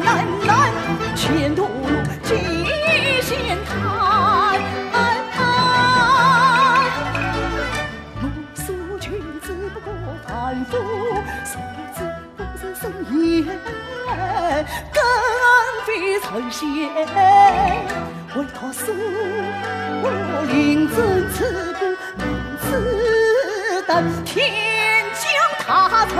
难难，前途路尽险滩。我所求之不过凡夫俗子，不是圣贤，更非神仙。唯独苏林真此步能自担，天将大任。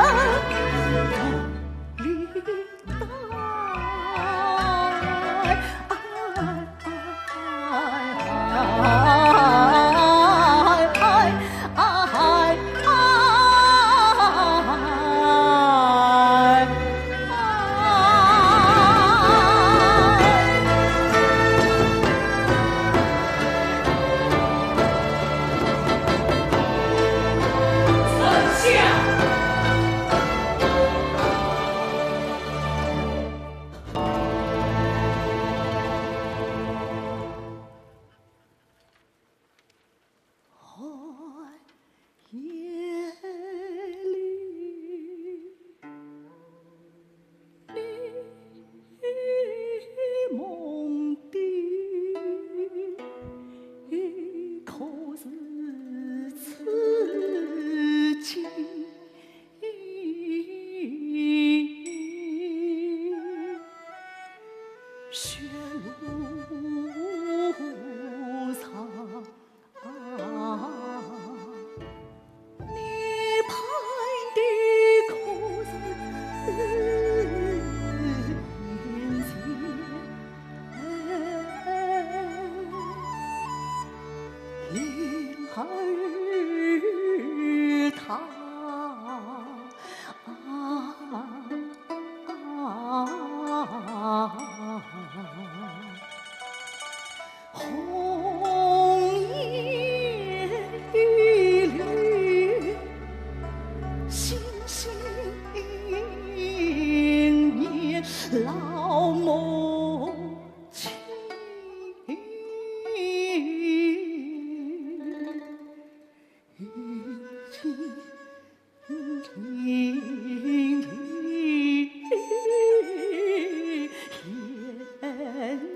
寒夜里，你梦的可是此景？ 雪路上，你盼的可是眼前？ 灵儿她红颜与绿，心心念念老母 亲。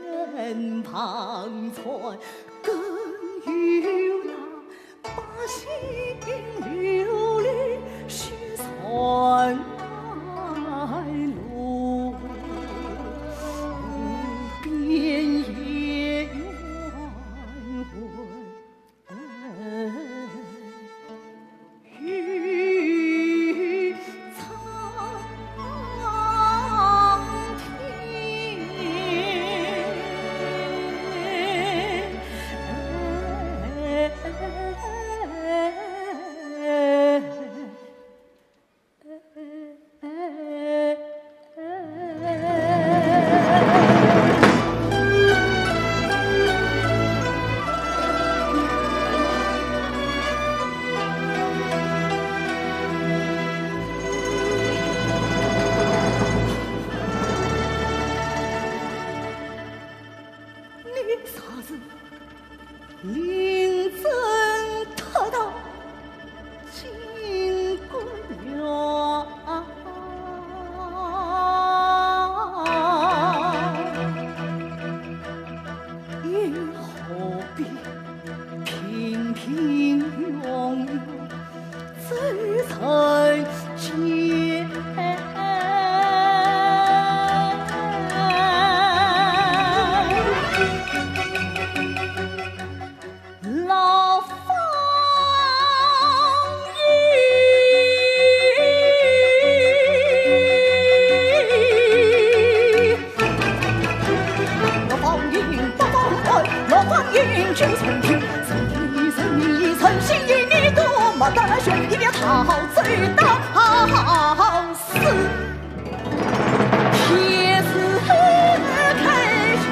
眼旁穿，更有那 百姓流离失所来路，边野冤魂与苍天。 你啥人？ 临阵脱逃进官园，又何必平平庸庸 走人间。老方卿。 老方卿不方官，老方卿就成天，成天一生一生，心意你都没得选，一边逃走到死，天是开权。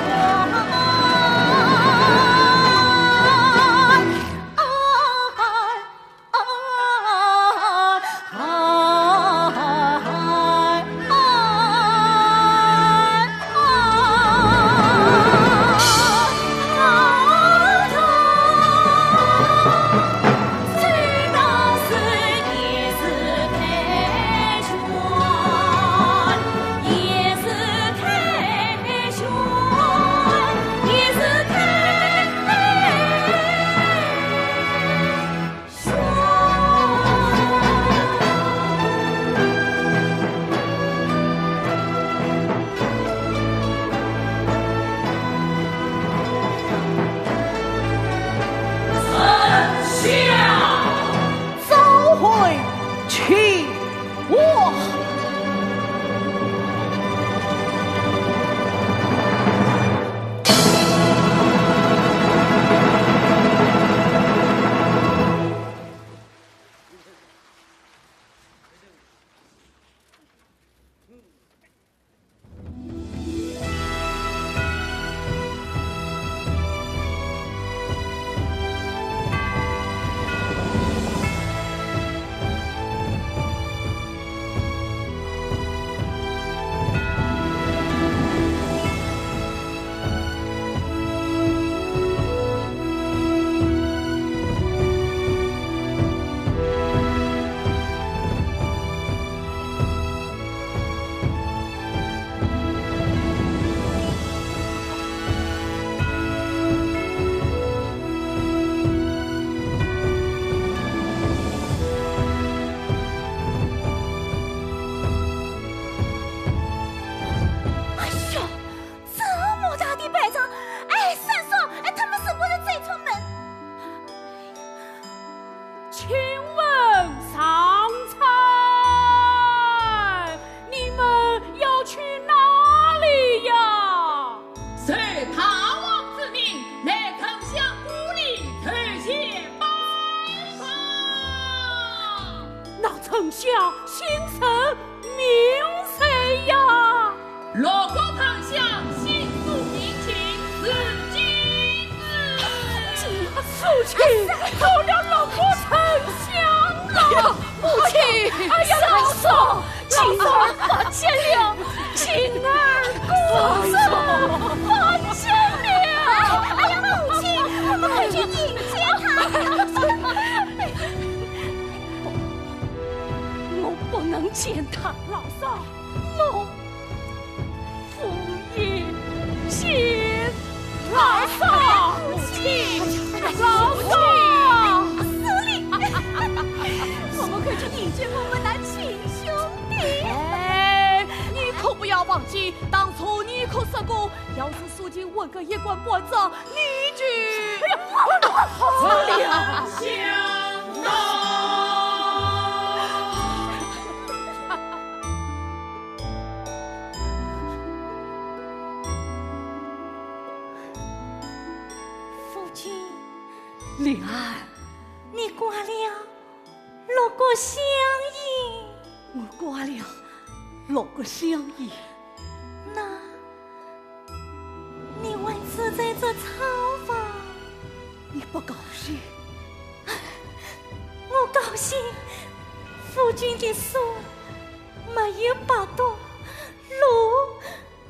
父亲，好了，老夫投降了。哎呀，母亲，哎呀，老嫂，今儿发现了，今儿个发现了。哎呀，母亲，我们快去迎接他。不，我不能见他。老嫂，我 父亲，老嫂，母亲，老嫂。我们快去迎接我们那亲兄弟。哎，你可不要忘记，当初你可说过，要是苏秦问个一官半职，你就……哎呀，好了。父亲。灵儿。你挂了六国相印。我挂了六国相印。那 你还住在这草房？你不高兴？我高兴，夫君的书没有白读，路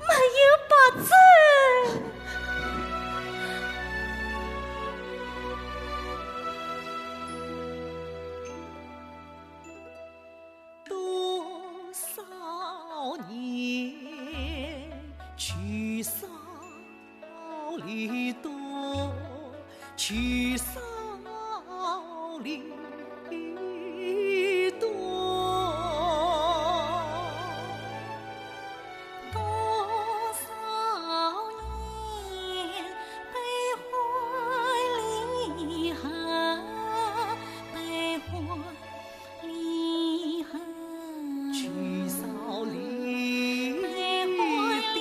没有白走。 多少年，聚少离多，聚少离多。多少年，悲欢离合，悲欢 离合，聚少离悲欢离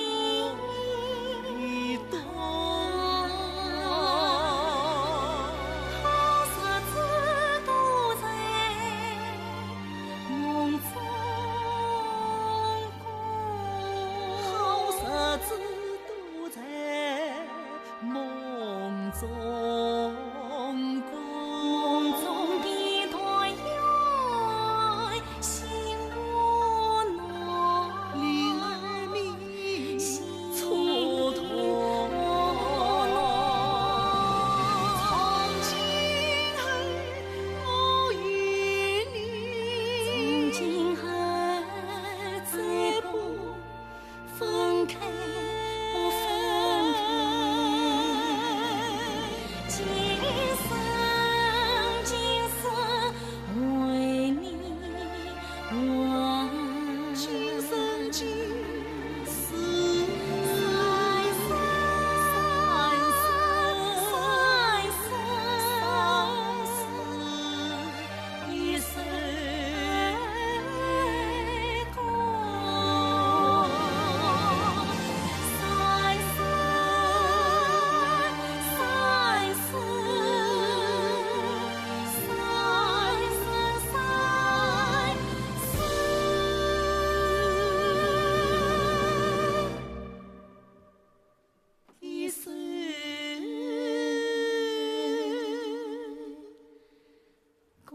多。多。好日子都在梦中过。好日子都在 梦中过。梦中的团圆心温暖。灵儿你心蹉跎。温暖。从今后我与你。从今后再不 分开不分开，今生今世为你，我今生今世，三生三世，三世三世。 一生共三生三世三生三世。 一生共。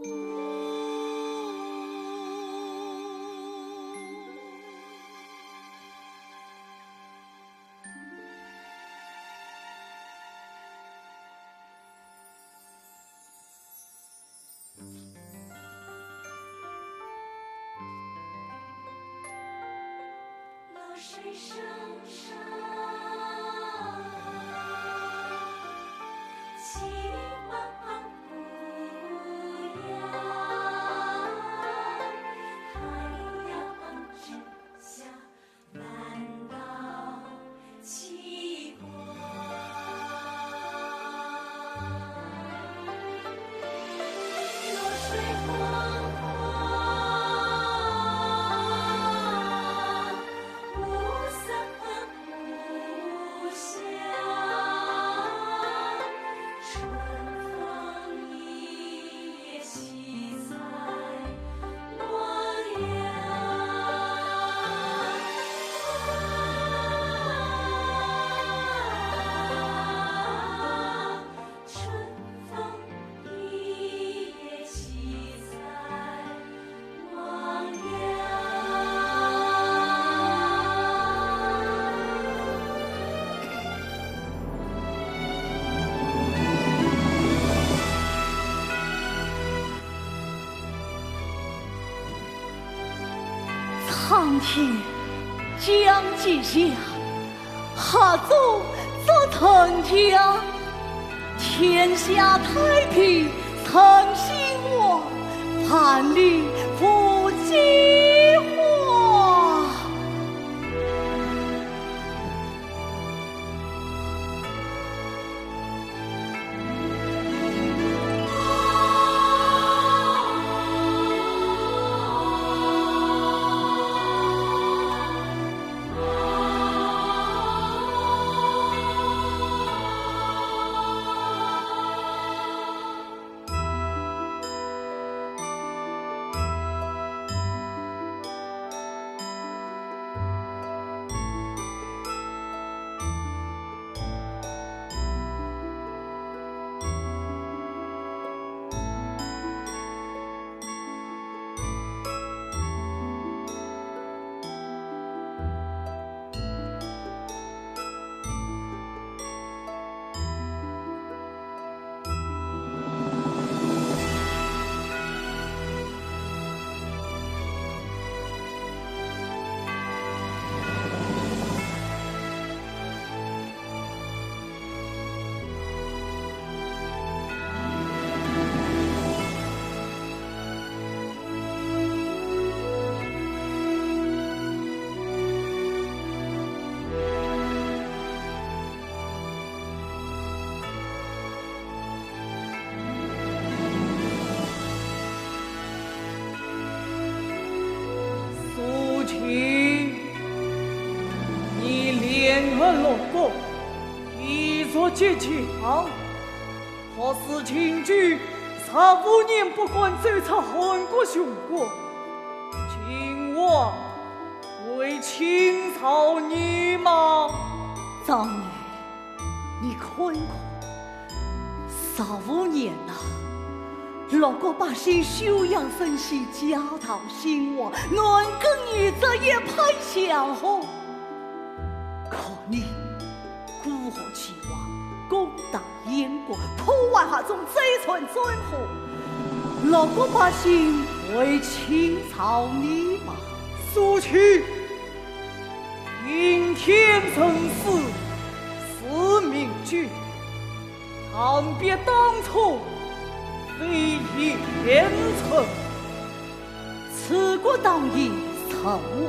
天将吉祥，合作做成家，天下太平称兴旺，万里无饥荒。苏秦，你连月落过，一触即强，可是秦军十五年不敢走出汉国雄关，秦王会轻饶你吗？张仪，你看看， 十五年了，六国百姓休养生息，家道兴旺，男耕女织，一派祥和。可你孤河齐王，攻打燕国，破坏汉中，造成战火，六国百姓会轻饶你吗？苏秦， 应天成事，死命君，坦白当初，非贤臣。楚国当以陈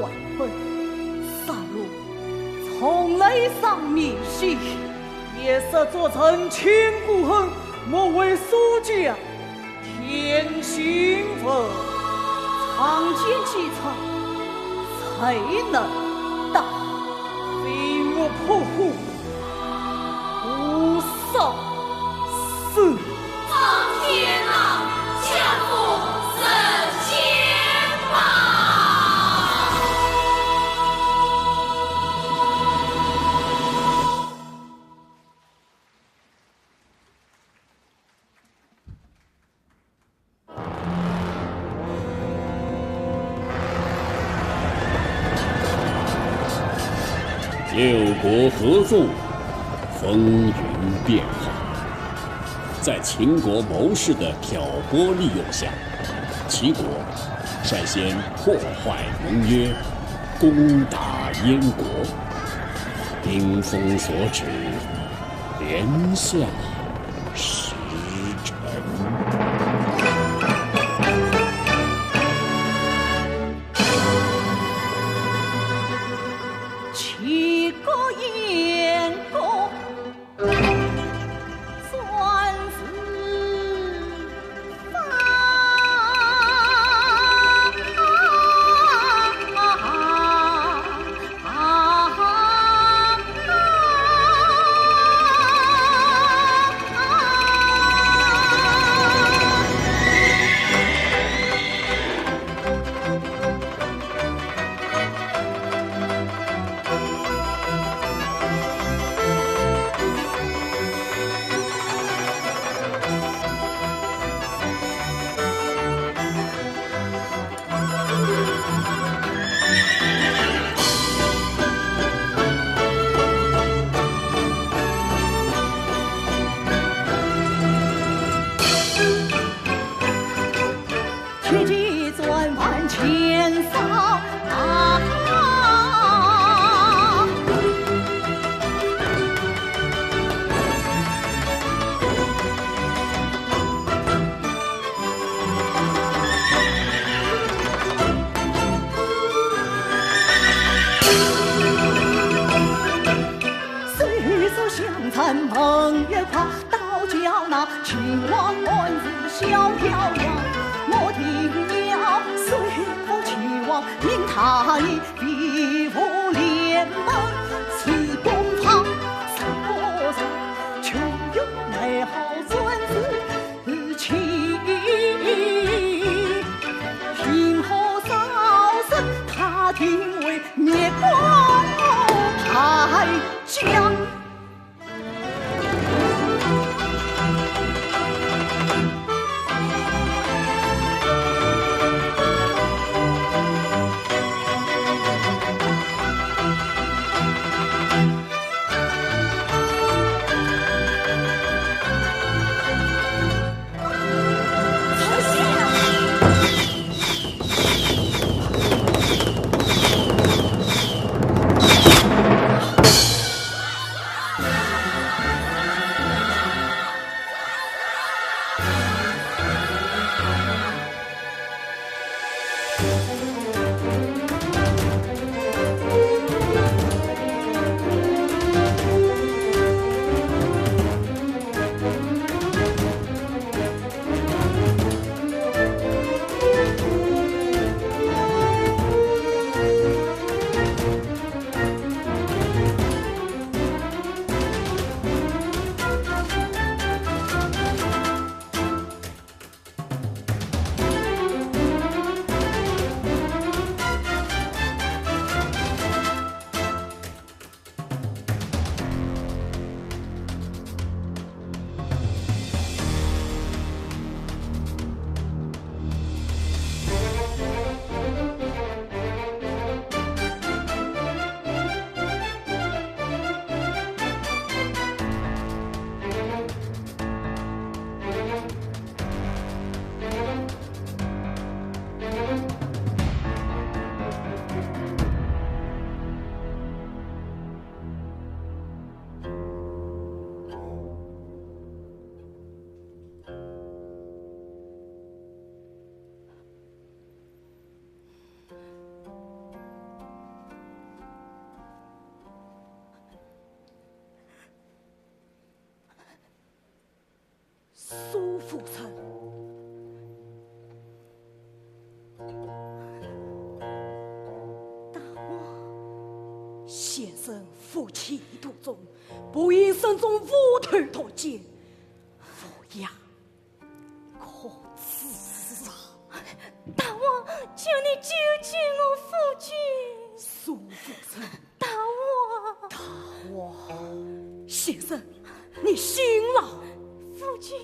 为本，杀戮从来尚未息。一失足成千古恨，莫为苏家 添新坟。长剑几尺，谁能挡？飞木扑火，无杀生。放天狼，降服人间吧。 六国合纵，风云变幻。在秦国谋士的挑拨利用下，齐国率先破坏盟约，攻打燕国，兵锋所指，连下十 齐国燕国专制法。门月快到桥那，秦王案子小飘扬。我听了水府秦王命他也，比武联盟，自攻方，自不防，就有美好转子期。平和少神，他定为灭光太将。苏府城。大王。先生赴前途中，不幸身中无头脱节，无恙可治啊！大王，求你救救我父亲！苏府城。大王。大王。先生，你醒了。父亲，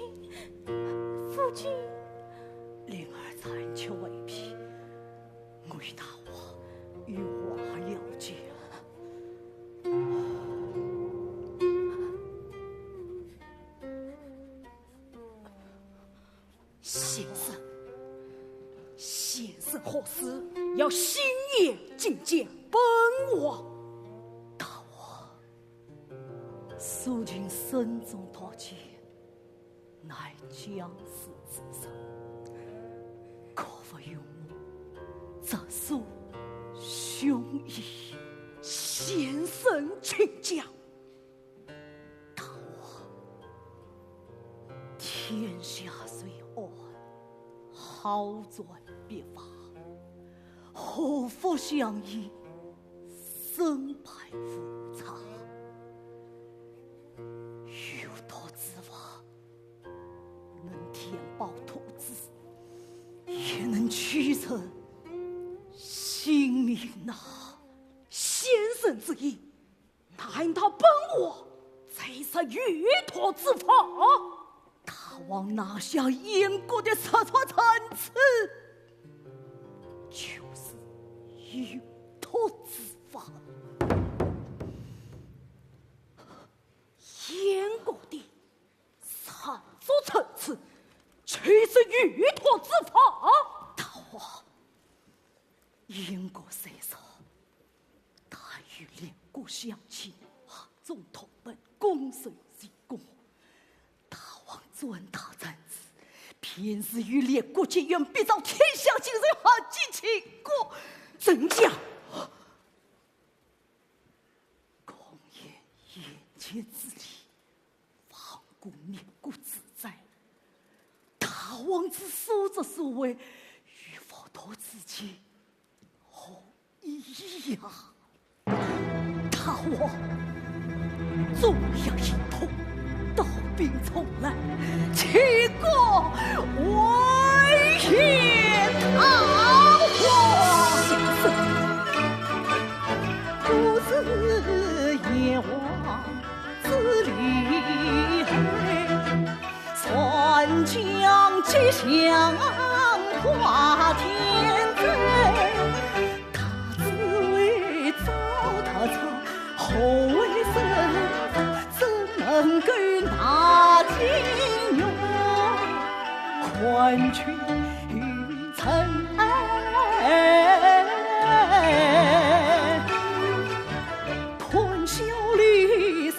父亲。灵儿暂且回避，我与大王有话要讲。 先生，先生何事要先言进见本王？大王，苏秦身中脱节，乃将死之身，可否容我直诉胸臆？先生请讲。 大王，天下虽安，好转必乏，祸福相依，身败无差。有毒之物，能填饱肚子，也能取人性命呐。先生之意， 难道本王才是有毒之法？大王拿下燕国的十座城池，就是有毒之法。燕国的十座城池，就是有毒之法。大王，燕国虽小， 但与列国相亲，合纵同盟，攻守为攻。大王专大臣子，便是与列国结怨，必遭天下尽人恨及秦国。怎讲？公然言简之理，所作所为与佛陀之间何异呀？大王，纵有一痛，刀兵从来，岂敢违抗？大王，不知阎王 之厉害，传将吉祥化天灾。大智慧赵道昌，何为生？怎能够纳金玉？看君 臣，看小李少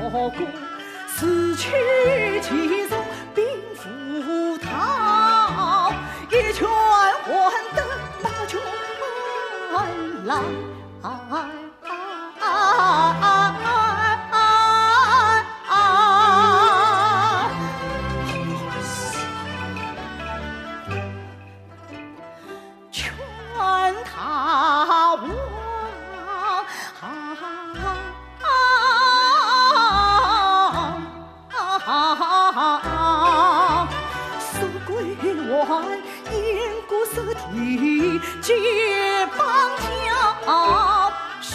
公，自取其辱，并无道，一拳还得马圈来。 劝大王，苏归还，燕国失地皆邦交，须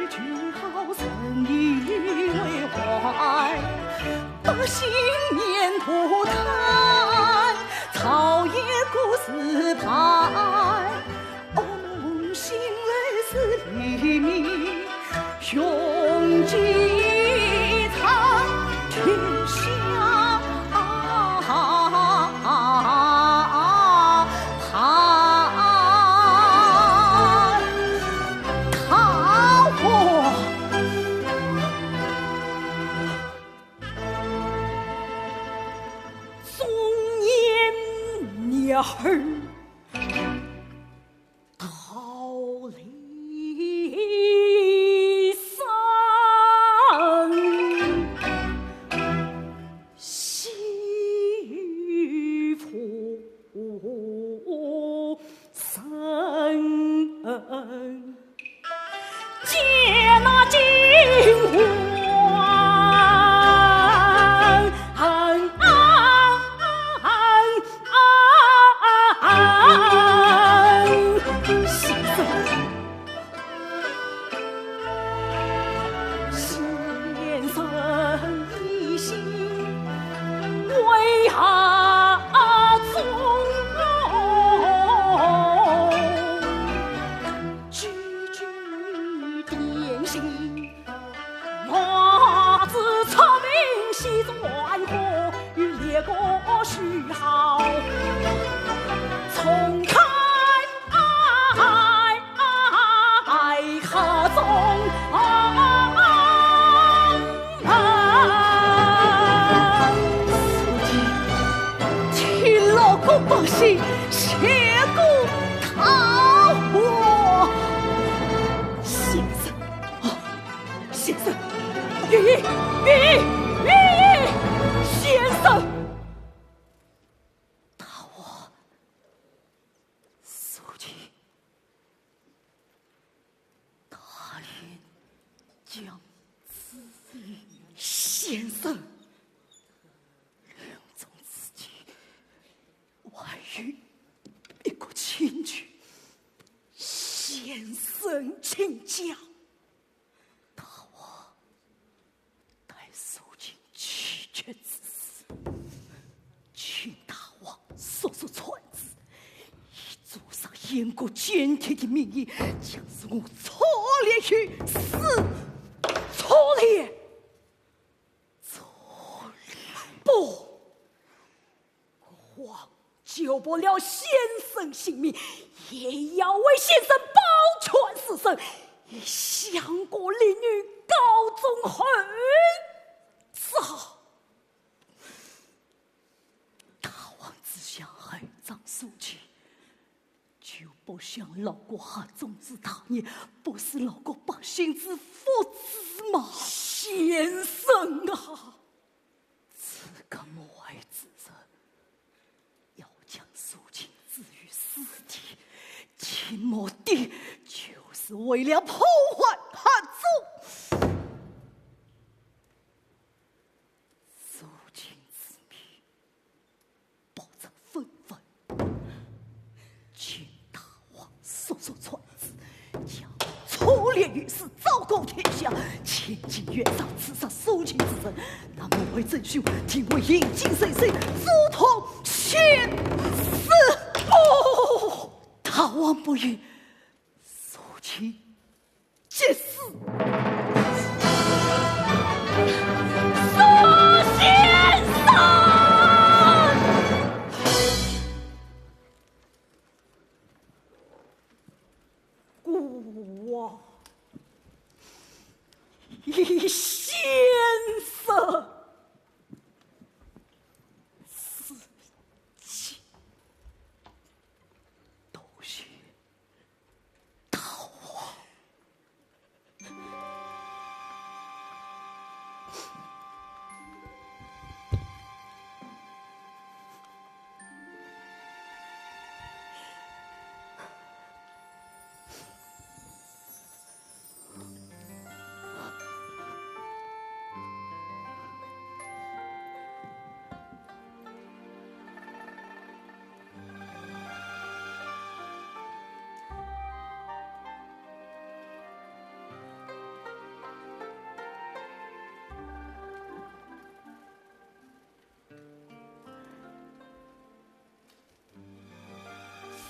求好人以为怀。 百姓面不改，朝野各自派。恶梦醒来是黎明，雄鸡唱天下。大王， 忠言逆耳，道理深，悉与夫人。 见那金王，先生，先生 一心为阿宗，句句点醒，我自出名西川河，与列国虚号，重开 爱河中门。请老国百姓谢过大王。先生，啊，先生，月英，月英，月英，先生。大王，苏秦 大人将至。先生，临终之际，还有一个请求。先生请讲。大王， 待苏秦气绝之时，请大王速速传旨，以主上燕国间帖的名义，将是我处斩于死。处斩？处斩？不， 我救不了先生性命，也要为先生保全尸身，以相国令女高中候召。大王只想厚葬苏秦，就不想老国合宗之大业，不是老国百姓之福之吗？先生啊！ 此刻母爱之人，要为了破坏汉宗，苏秦之命，不测纷纷，请大王速速传旨，将我楚烈御史昭告天下，千金远上刺杀苏秦之人，那幕后真凶定会引颈随首，主动千死。哦，大王不语，苏秦 即死。苏先生！孤王，李先生，苏秦，多谢 大王。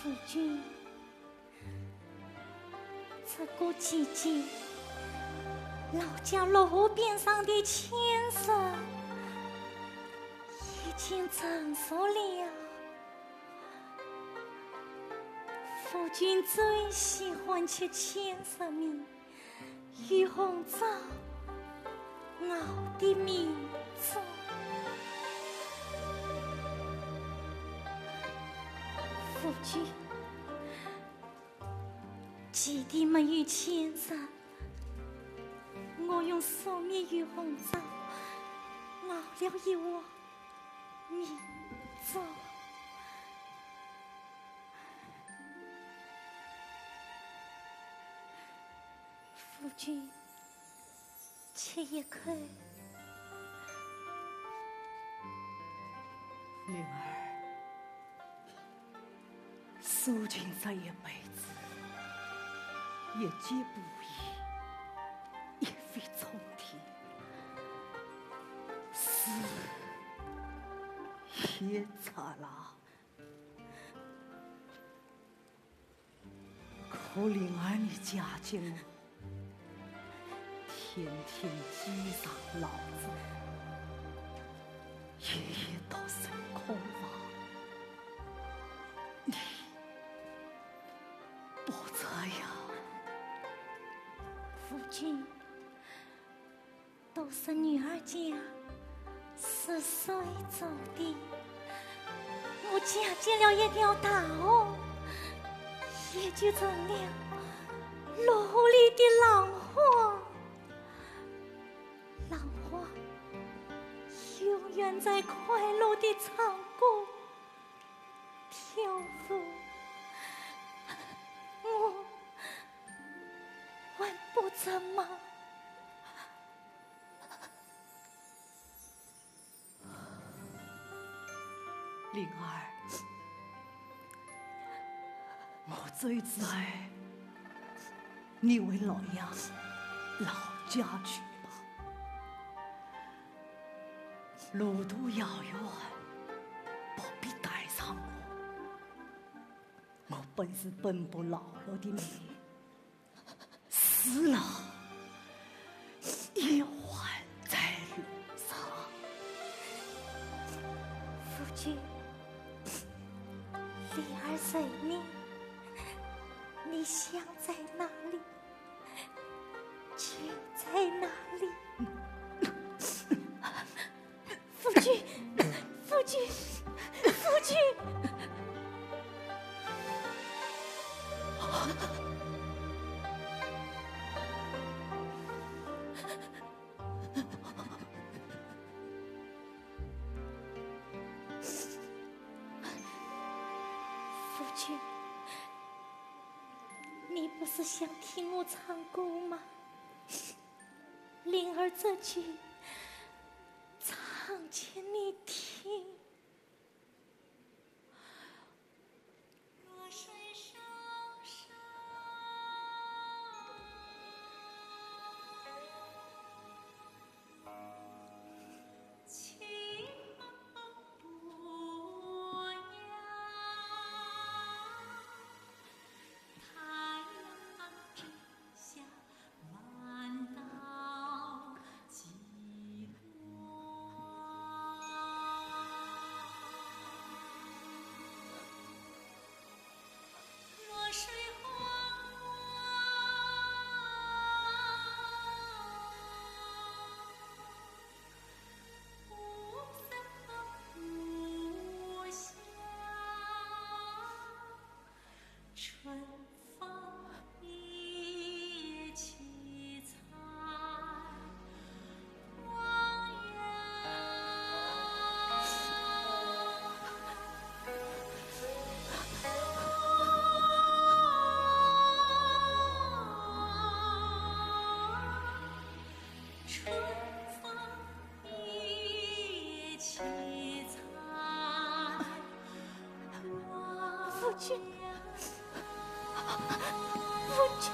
夫君，这个季节，老家洛河边上的千石已经成熟了。 夫君最喜欢吃千石米，与红枣熬的米粥。夫君，季地没有千石，我用粟米与红枣熬了一碗 米粥。夫君，吃一口。灵儿，苏秦这一辈子，一介布衣，一飞冲天，死 也惨了。可怜儿你家境，天天饥肠辘辘，夜夜独守空房，你不这样。夫君， 都是女儿家是水做的，我嫁进了一条大河，也就成了落河里的浪花。浪花永远在快乐地唱歌跳舞，我还不成吗？ 灵儿，我最知爱你回洛阳老家去吧。路途遥远，不必带上我。我本是奔波劳碌的命， 死了也还在路上。夫君，灵儿随你，你想在哪里，就在哪里。 夫君，夫君，夫君！夫君，你不是想听我唱歌吗？灵儿这句唱给你听。 夫君，夫君。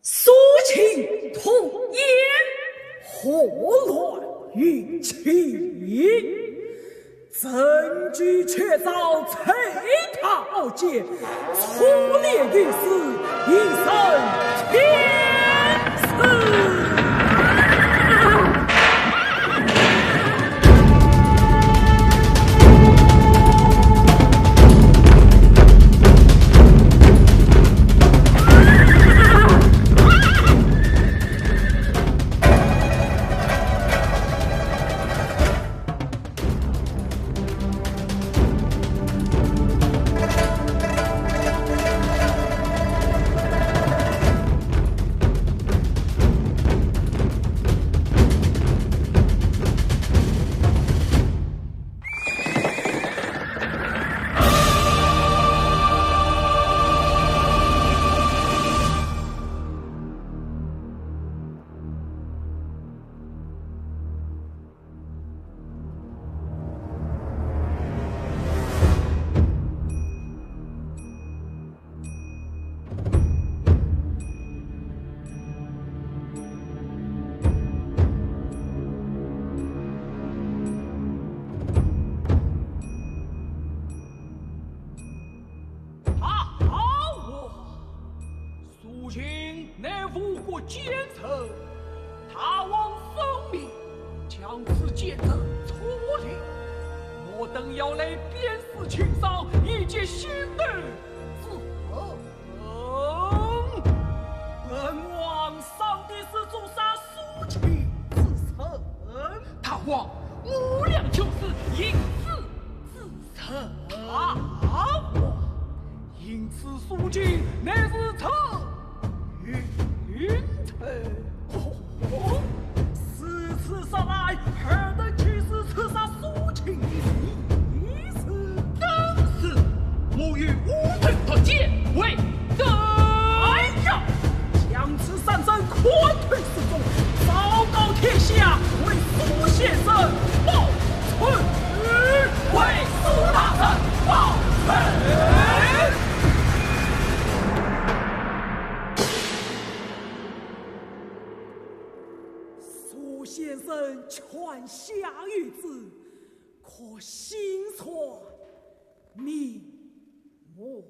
苏秦痛燕，何乱于秦？ 证据确凿崔陶剑，错列于斯，以生天子。要来鞭尸情伤，以解心头之恨。本王上的是做啥苏秦之臣。大王，我俩就是因此之臣。大王，因此苏秦乃是臣。 云彩。哦，如此说来，尔等既是刺杀苏秦的义士，当时我与乌头脱奸为证。哎呀，将此三人砍头示众，昭告天下，为苏先生报仇，为苏大人报仇。 苏先生泉下有知，可心存面目了。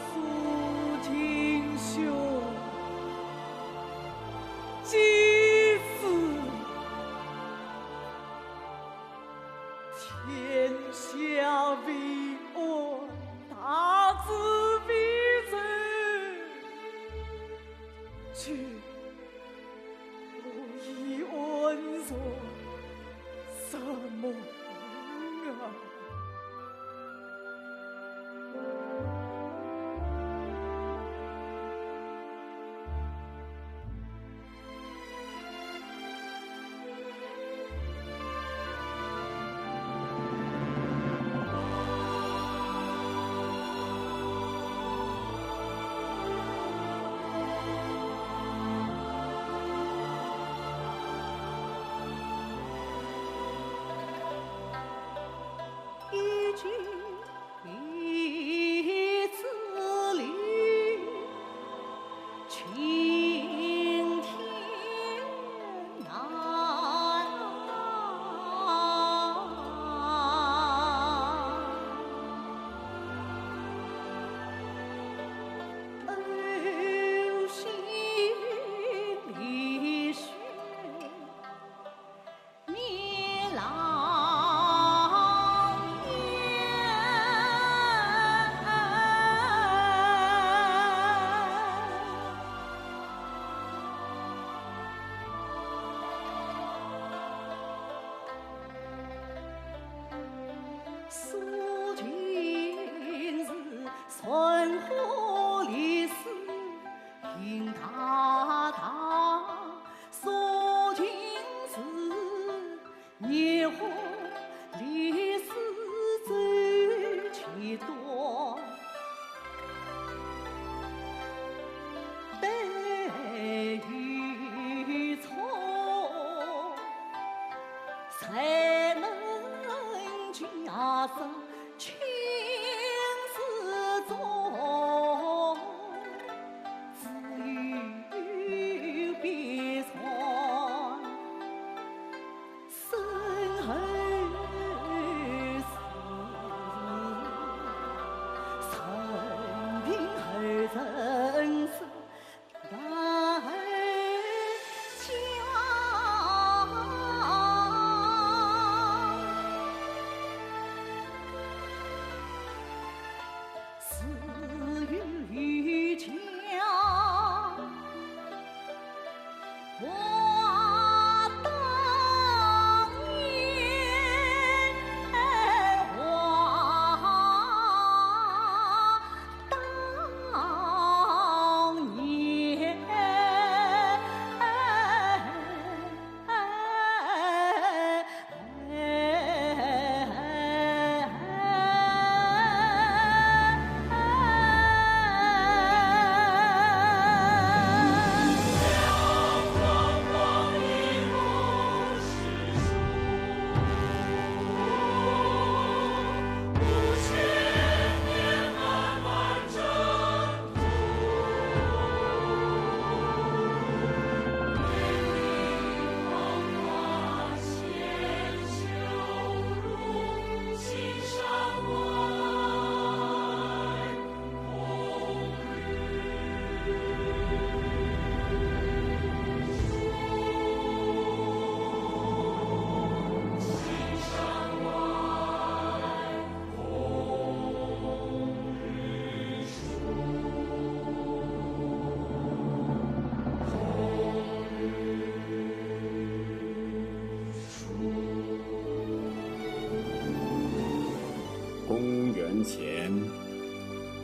苏秦兄，既是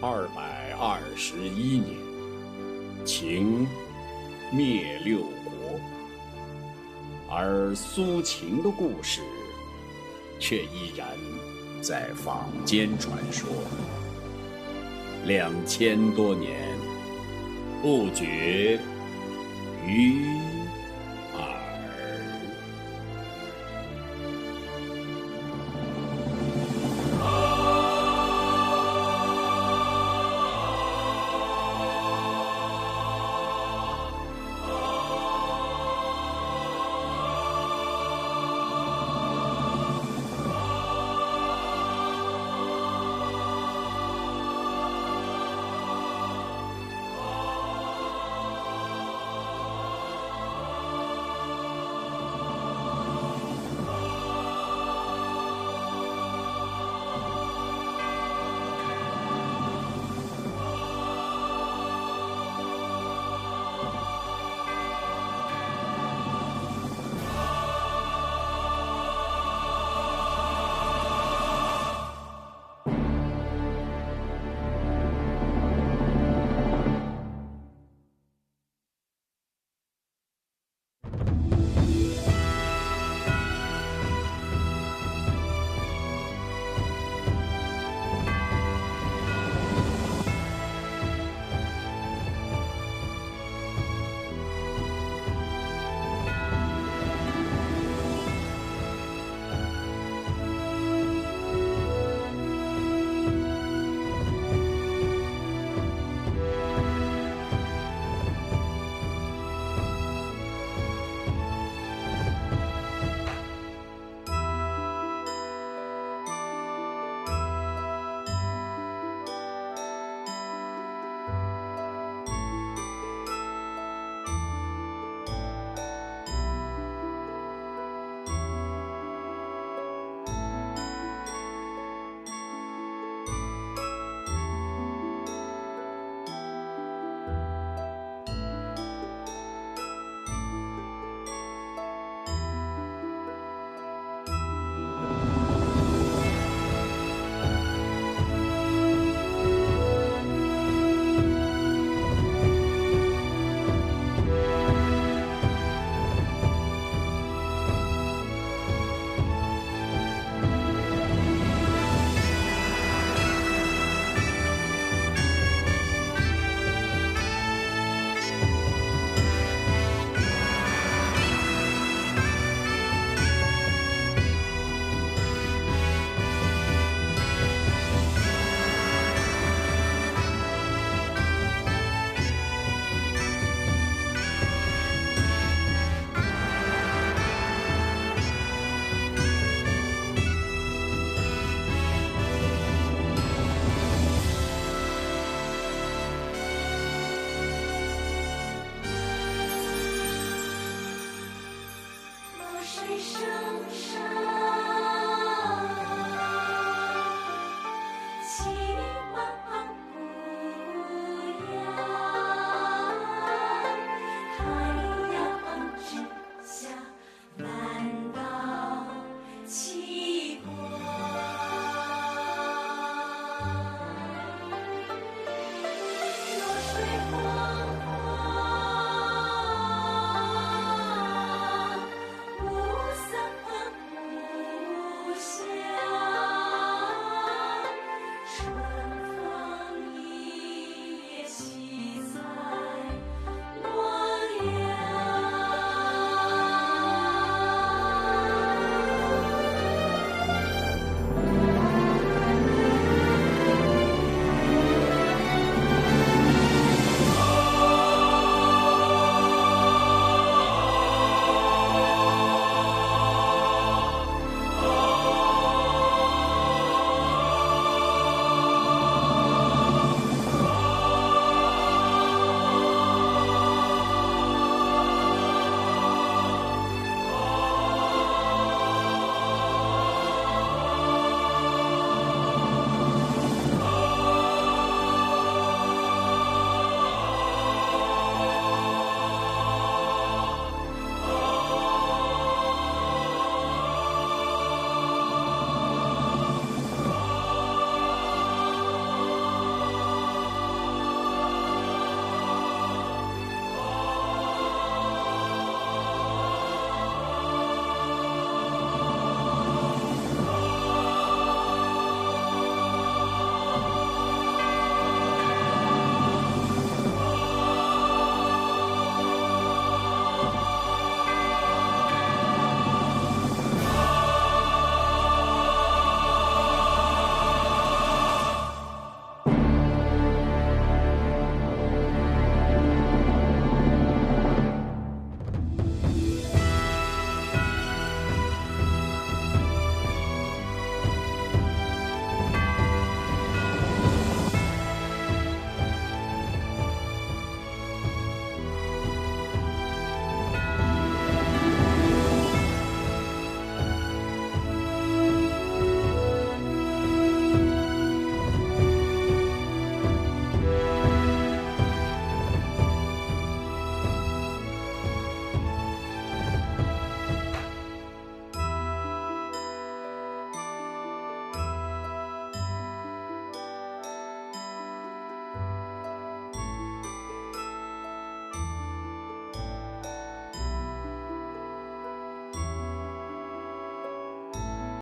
二百二十一年，秦灭六国，而苏秦的故事却依然在坊间传说，两千多年不绝于耳。